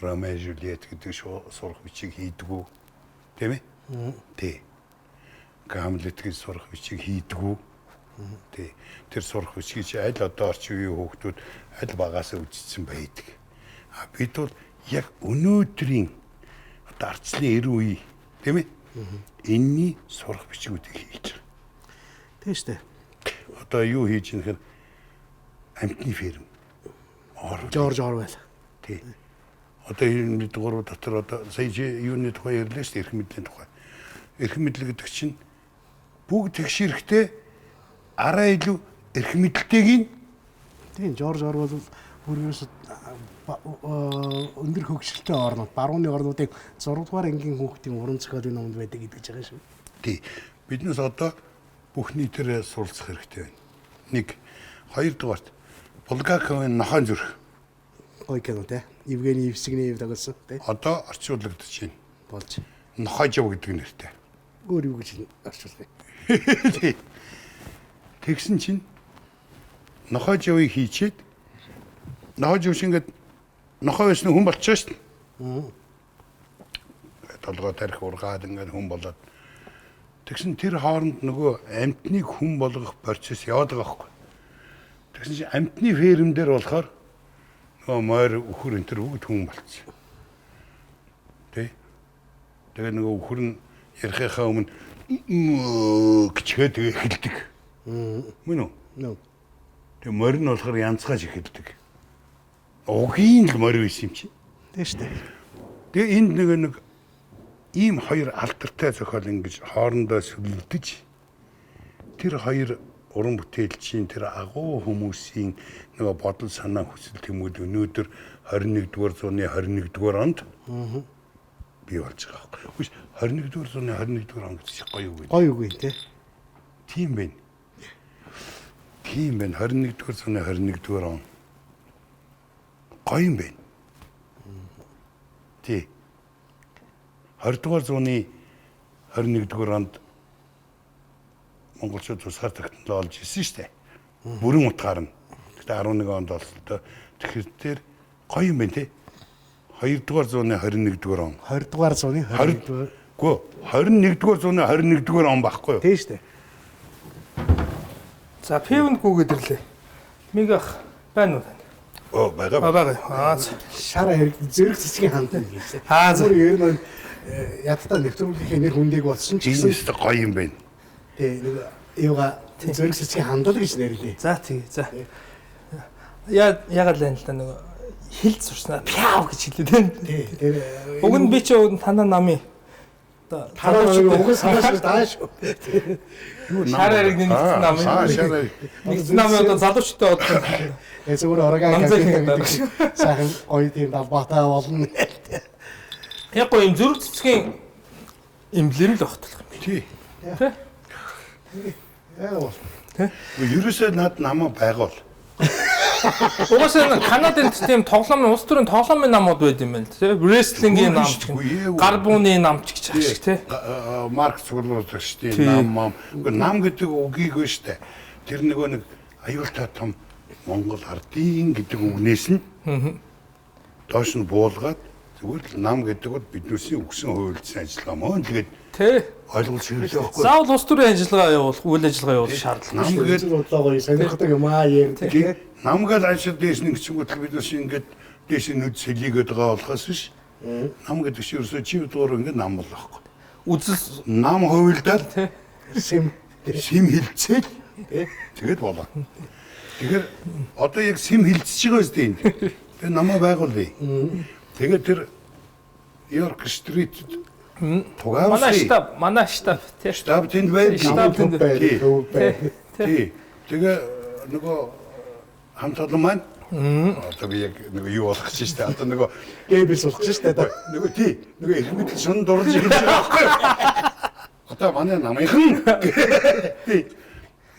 Ромео Жюльет гэдэг сурах бичиг хийдгүү. Тийм ээ? Тий. Гамлет гэж сурах бичиг хийдгүү. Тий. Тэр сурах бичгийг чи аль одоо орчин үеийн хүүхдүүд аль багаасаа үзсэн байдаг. А бид бол яг өнөөдрийн одоо ардчлалын 90 үе тийм ээ? Энийний сурах бичгүүдийг хийж байгаа. Тийм шүү дээ. Одоо юу хийж ийм гэхээр амтны ферм. Жорж Орвел. Тий. Одоо энэ бид гурав дотор одоо сая чи юуны тухай ярьлаа шүү дээ, эрх мэдлийн тухай. Эрх мэдэл гэдэг чинь бүгд тэгш эрэхтэй арай илүү эрх мэдэлтэйг нь Тийм Жорж Орвел бол ерөөсөө өндөр хөгжилтэй орнууд, барууны орнуудыг 6 дугаар ангийн хүүхдийн уран зохиолын номонд байдаг гэдэг байгаа шүү. Тий. Биднээс одоо бүх нийтээрээ суралцах хэрэгтэй байна. Нэг, хоёрдугаарт Булгаковын нохойн зүрх. Гоё кино те. Евгений Евсигнеев тоглосон те. Одоо орчуулагдаж байна. Болж. Нохойжов гэдэг нэртэй. Өөр юу гэж орчуулах юм. Тэгсэн чинь нохойжовыг хийчээд нохойжов шиг ингээд нохой байсан хүн болчихсон шүү дээ. Толгой тарих ургаад ингээд хүн болоод тэгсэн тэр хооронд нөгөө амьтныг хүн болгох процесс яваад байгаа байхгүй. Тэгсэн чинь амьтны ферм дээр болохоор нөгөө мойр үхэр энэ төр бүгд хүн болчихсон. Тэ? Тэгээ нөгөө үхэр нь ярихынхаа өмнө гिचгээ тэгээ эхэлдэг. Мөн үү? Нөө. Тэгээ морь нь болохоор янзгааж эхэлдэг. Угийн л морь байсан юм чи. Тийм шүү дээ. Тэгээ энд нэг ийм хоёр алдартай зохиол ингэж хоорондоо сүлдэж тэр хоёр уран бүтээлчийн тэр агуу хүмүүсийн нөгөө бодол санаа хүсэл тэмүүд өнөөдөр 21-р зууны 21-р онд бий болж байгаа байхгүй. 21-р зууны 21-р он гэж гоё үг. Гоё үг юм те. Тийм байна. Тийм байна. 21-р зууны 21-р он. Гоё юм байна. Тий. 20-р зууны 21-р онд монголчууд тусгаар тогтнолоо олж ирсэн шүү дээ. Бүрэн утгаар нь. Гэтэ 11 онд олсолтой. Тэгэхээр тэр гоё юм байна те. 2-р зууны 21-р он. 20-р зууны 21-р. Үгүй 21-р зууны 21-р он байхгүй юу? Тийм шүү дээ. За пивэнд гүгээд ирлээ. Миг ах байна уу танд? Оо байгаа. А байгаа. Аа. Шар хэрэг зэрэг цэцгийн хандна гэж. Аа за. Өөр ер нь ядтаа нэвтрүүлгийнхээ нэр хүндийг бодсон ч гэсэн гэсэн гоё юм байна. Тий нэг юугаа зэрэг цэцгийн хандал гэж нэрлэе. За тий. За. Яа ягаад л энэ л да нөгөө хилд сурснаа пяв гэж хэлээ тийм. Тий. Тэр Уг нь би чи танаа намын одоо танаа намын уг нь санааш даа шүү. Юу Шар хэрэг нэмэгдсэн нам. Аа шар хэрэг. Нэгдсэн намын одоо залуучтай одоо зүгээр орогоо гэдэг сайхан гоё тийм далбаатай болно. Яг гоё юм зүрх цэцгийн эмблем л багтлах юм. Тий. Тэ? Яг бол. Тэ? Ерөөсөө над намаа байгуул. Угаасаа Канадын тийм тоглоомын улс төрийн тоглоомын намууд байд юм байна тий. Рестлингийн нам ч гэх гар бууны нам ч гэж ах шиг тий. Марк цуглуулдаг шүү дээ нам мам. Үгүй нам гэдэг үгийг вэ шүү дээ. Тэр нөгөө нэг аюултай том Монгол ардын гэдэг үгнээс нь доош нь буулгаад зүгээр л нам гэдэг бол биднээсийн өгсөн хувилдсан ажиллагаа мөн тэгээд тий ойлголт хэрэгтэй байхгүй. Заавал улс төрийн ажиллагаа явуулах, үйл ажиллагаа явуулах шаардлага. Нам гэдэг бодлоо гоё сонирхдаг юм аа ярддаг. Тий. Нам гэж ажил дээш нэг чингүүтэл бид бас ингээд дээш нүд сэлийгээд байгаа болохоос биш. Нам гэдэг чинь ерөөсөө чи дугаар ингээд нам бол байхгүй. Үзэл нам хувилдаад сэм сэм хилцээл тэгээд болоо. Тэгэхээр одоо яг сэм хилцэж байгаа үстэй энэ. Тэгээ намаа байгуулъя. Тэгээд тэр Йорк стрит тугаавс. Манай штаб тий. Штаб тэнд байр. Штаб тэнд байр. Тий. Тэгээ нөгөө хамт олон маань одоо би яг нөгөө юу болох гэж штэ. Одоо нөгөө Геббелс болох гэж штэ. Нөгөө тий. Нөгөө их мэдл шун дурлж ирж байгаа байхгүй юу? Одоо манай намынхан. Тий.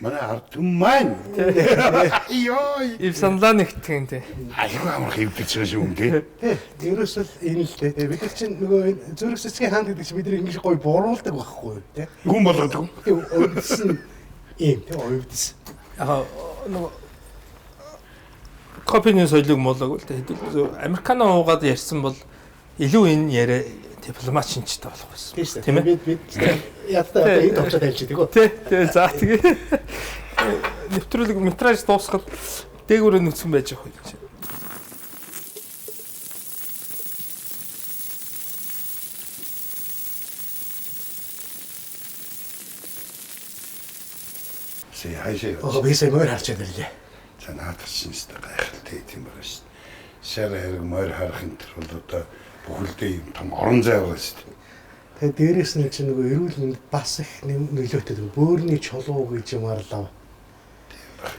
Манай ард түмэн маань. Йой. Ив саналаа нэгтгэн тий. Айгүй амар хэвдэж байгаа шүү юм тий. Тий. Ерөөсөө л энэ л тий. Бид нар чинь нөгөө энэ зүрх цэцгийн хаан гэдэг чинь бид нар ингэж гоё буруулдаг байхгүй юу тий. Хүн болгодог. Тий. Увдсан ийм тий увдсан. Яг нөгөө копины соёлыг муулаагүй л дээ. Хэдүүл Американо уугаад ярьсан бол илүү энэ яриа дипломат шинжтэй болох байсан. Тийм ээ. Бид ядтай одоо энэ товчоо тайлж идэг үү? Тий, тий. За тэгээ. Нэвтрүүлэг метраж дуусгал дээгүүрээ нүцгэн байж явах юм чинь. Сэ хайшаа. Оо би сая морь харчаад ирлээ. За наадах чинь өстой гайхалтай тийм байгаа шүү. Шар хэрэг морь харах энэ төр бол одоо бүхэлдээ юм том орон зай байгаа шүү дээ. Тэгээ дээрээс нь чинь нөгөө эрүүл мэнд бас их нөлөөтэй бөөрийн чулуу гэж юм арлав.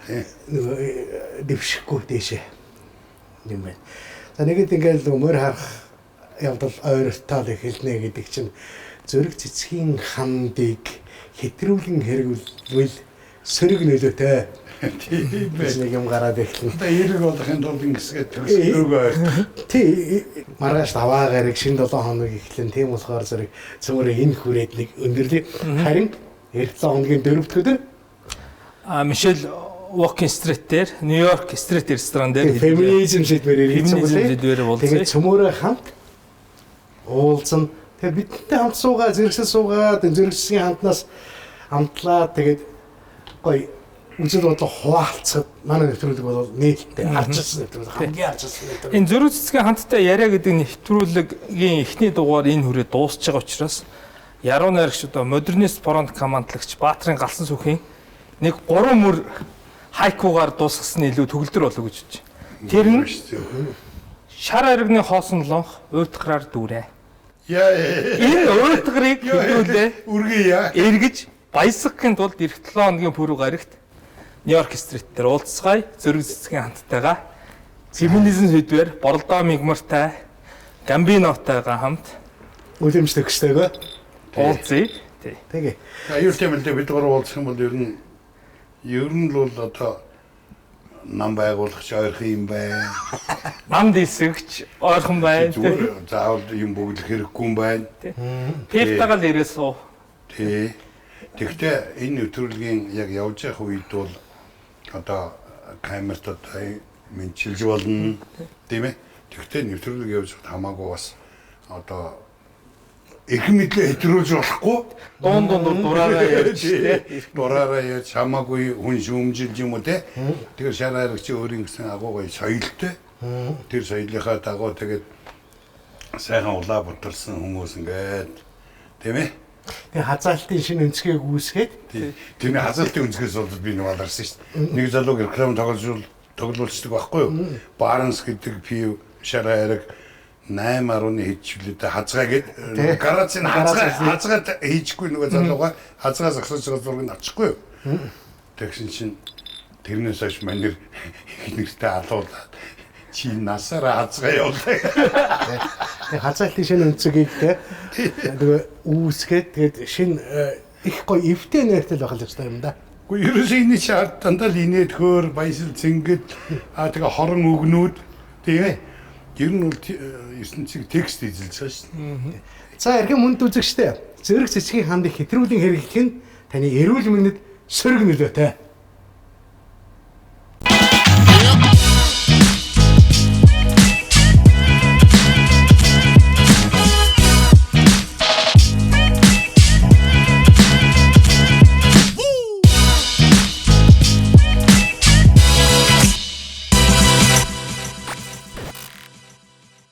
Тийм. Нөгөө дэвшихгүй дээшээ юм байна. За нэгэд ингээл нөгөө морь харах явдал ойртол эхэлнэ гэдэг чинь зүрх цэцгийн хандыг хэтрүүлэн хэрэглэвэл сөрөг нөлөөтэй. Тийм Гэж ээ. нэг юм гараад эхэлнэ. Одоо эрэг болохын тулд ингэсгээ төгсгөөг ойртох. Тий, маргааш даваа гараг шинэ 7 хоног эхлэн. Тийм болохоор зэрэг цөмөрөө энэ хүрээд нэг өндөрлөе. Харин эх 7 хоногийн 4 дахь өдөр Мишель Walking Street дээр, Нью-Йорк Street ресторан дээр феминизм сэдвээр Феминизм ярилцсан. сэдвээр уулзъя. Тэгээд цөмөрөө хамт уулзсан. Тэгээд бидэнтэй хамт суугаа, зэрэгсэл суугаад, зэрэгслийн хамтнаас амтлаа. Тэгээд гоё үзэл бодлоо хуваалцахад манай нэвтрүүлэг бол нээлттэй арчилсан нэвтрүүлэг, хамгийн арчилсан нэвтрүүлэг. Энэ зөрүү цэцгийн хамттай яриа гэдэг нэвтрүүлгийн эхний дугаар энэ хүрээ дуусч байгаа учраас яруу найрагч одоо модернист фронт командлагч Баатрын галсан сүхийн нэг 3 мөр хайкугаар дуусгасан нь илүү төгөлдөр болов гэж бодож байна. Тэр нь шар аригны хоосон лонх уйтгараар дүүрээ. Яа. Энэ уйтгарыг хэдүүлээ Үргээ яа. эргэж баясгахын тулд эх 7 хоногийн пүрэв гарагт Нью-Йорк стрит дээр уулзцгаая. Зөрөг цэцгийн хамттайгаа феминизм сэдвээр Боролдоо Мигмартай, Гамбинотайгаа хамт Үлэмж төгстэйгөө. уулзъя. Тий. Тэгээ. Аюул тийм л дээ бид гурав уулзах юм бол ер нь л бол одоо нам байгуулагч ойрхон юм байна. Нам дисэгч ойрхон байна. Зүгээр заавал юм бөглөх хэрэггүй юм байна. Певтагаа л ирээ суу. Тий. Тэгвэл энэ нэвтрүүлгийн яг явж явах үед бол одоо камерт одоо мэдчилж болно. Тийм ээ. Тэгвэл нэвтрүүлэг явж байхад хамаагүй бас одоо их мэдлээ хэтрүүлж болохгүй. Дуун дунд дураараа ярьж тий. Дураараа яаж хамаагүй хүн шүүмжилж юм уу те. Тэгэхээр шар хайрагч өөрийн гэсэн агуу гоё соёлтой. Тэр соёлынхаа дагуу тэгээд сайхан улаа бутарсан хүмүүс ингээд тийм ээ. Тэгээ хазаалтын шинэ өнцгийг үүсгээд Тэрний хазаалтын өнцгөөс бол би нэг аларсан шүү дээ. Нэг залууг реклам тоглуулцдаг байхгүй юу? Барнс гэдэг пив шар хайраг 8.1 хийчихлээ хазгаа гээд гарацын хазгаа хийчихгүй нөгөө залууга хазгаа зогсоож байгаа зургийг авчихгүй юу? Тэгсэн чинь тэрнээс хойш манер их нэртэй алуулаад чи насаараа хазгаа явуулаа. тэгээ хазаалтын шинэ өнцгийг те нөгөө үүсгээд тэгээд шинэ их гоё эвтэй нэртэй л байх л ёстой юм да. Гэхдээ ерөөсөө энэ чи ард дандаа л инээд хөөр баясэл цэнгэл аа тэгээ хорон өгнүүд тийм ээ. Ер нь бол ертөнцийг текст эзэлж байгаа шүү дээ. За эрхэм хүнд үзэгчдээ зэрэг цэцгийн хандыг хэтрүүлэн хэрэглэх нь таны эрүүл мэндэд сөрөг нөлөөтэй.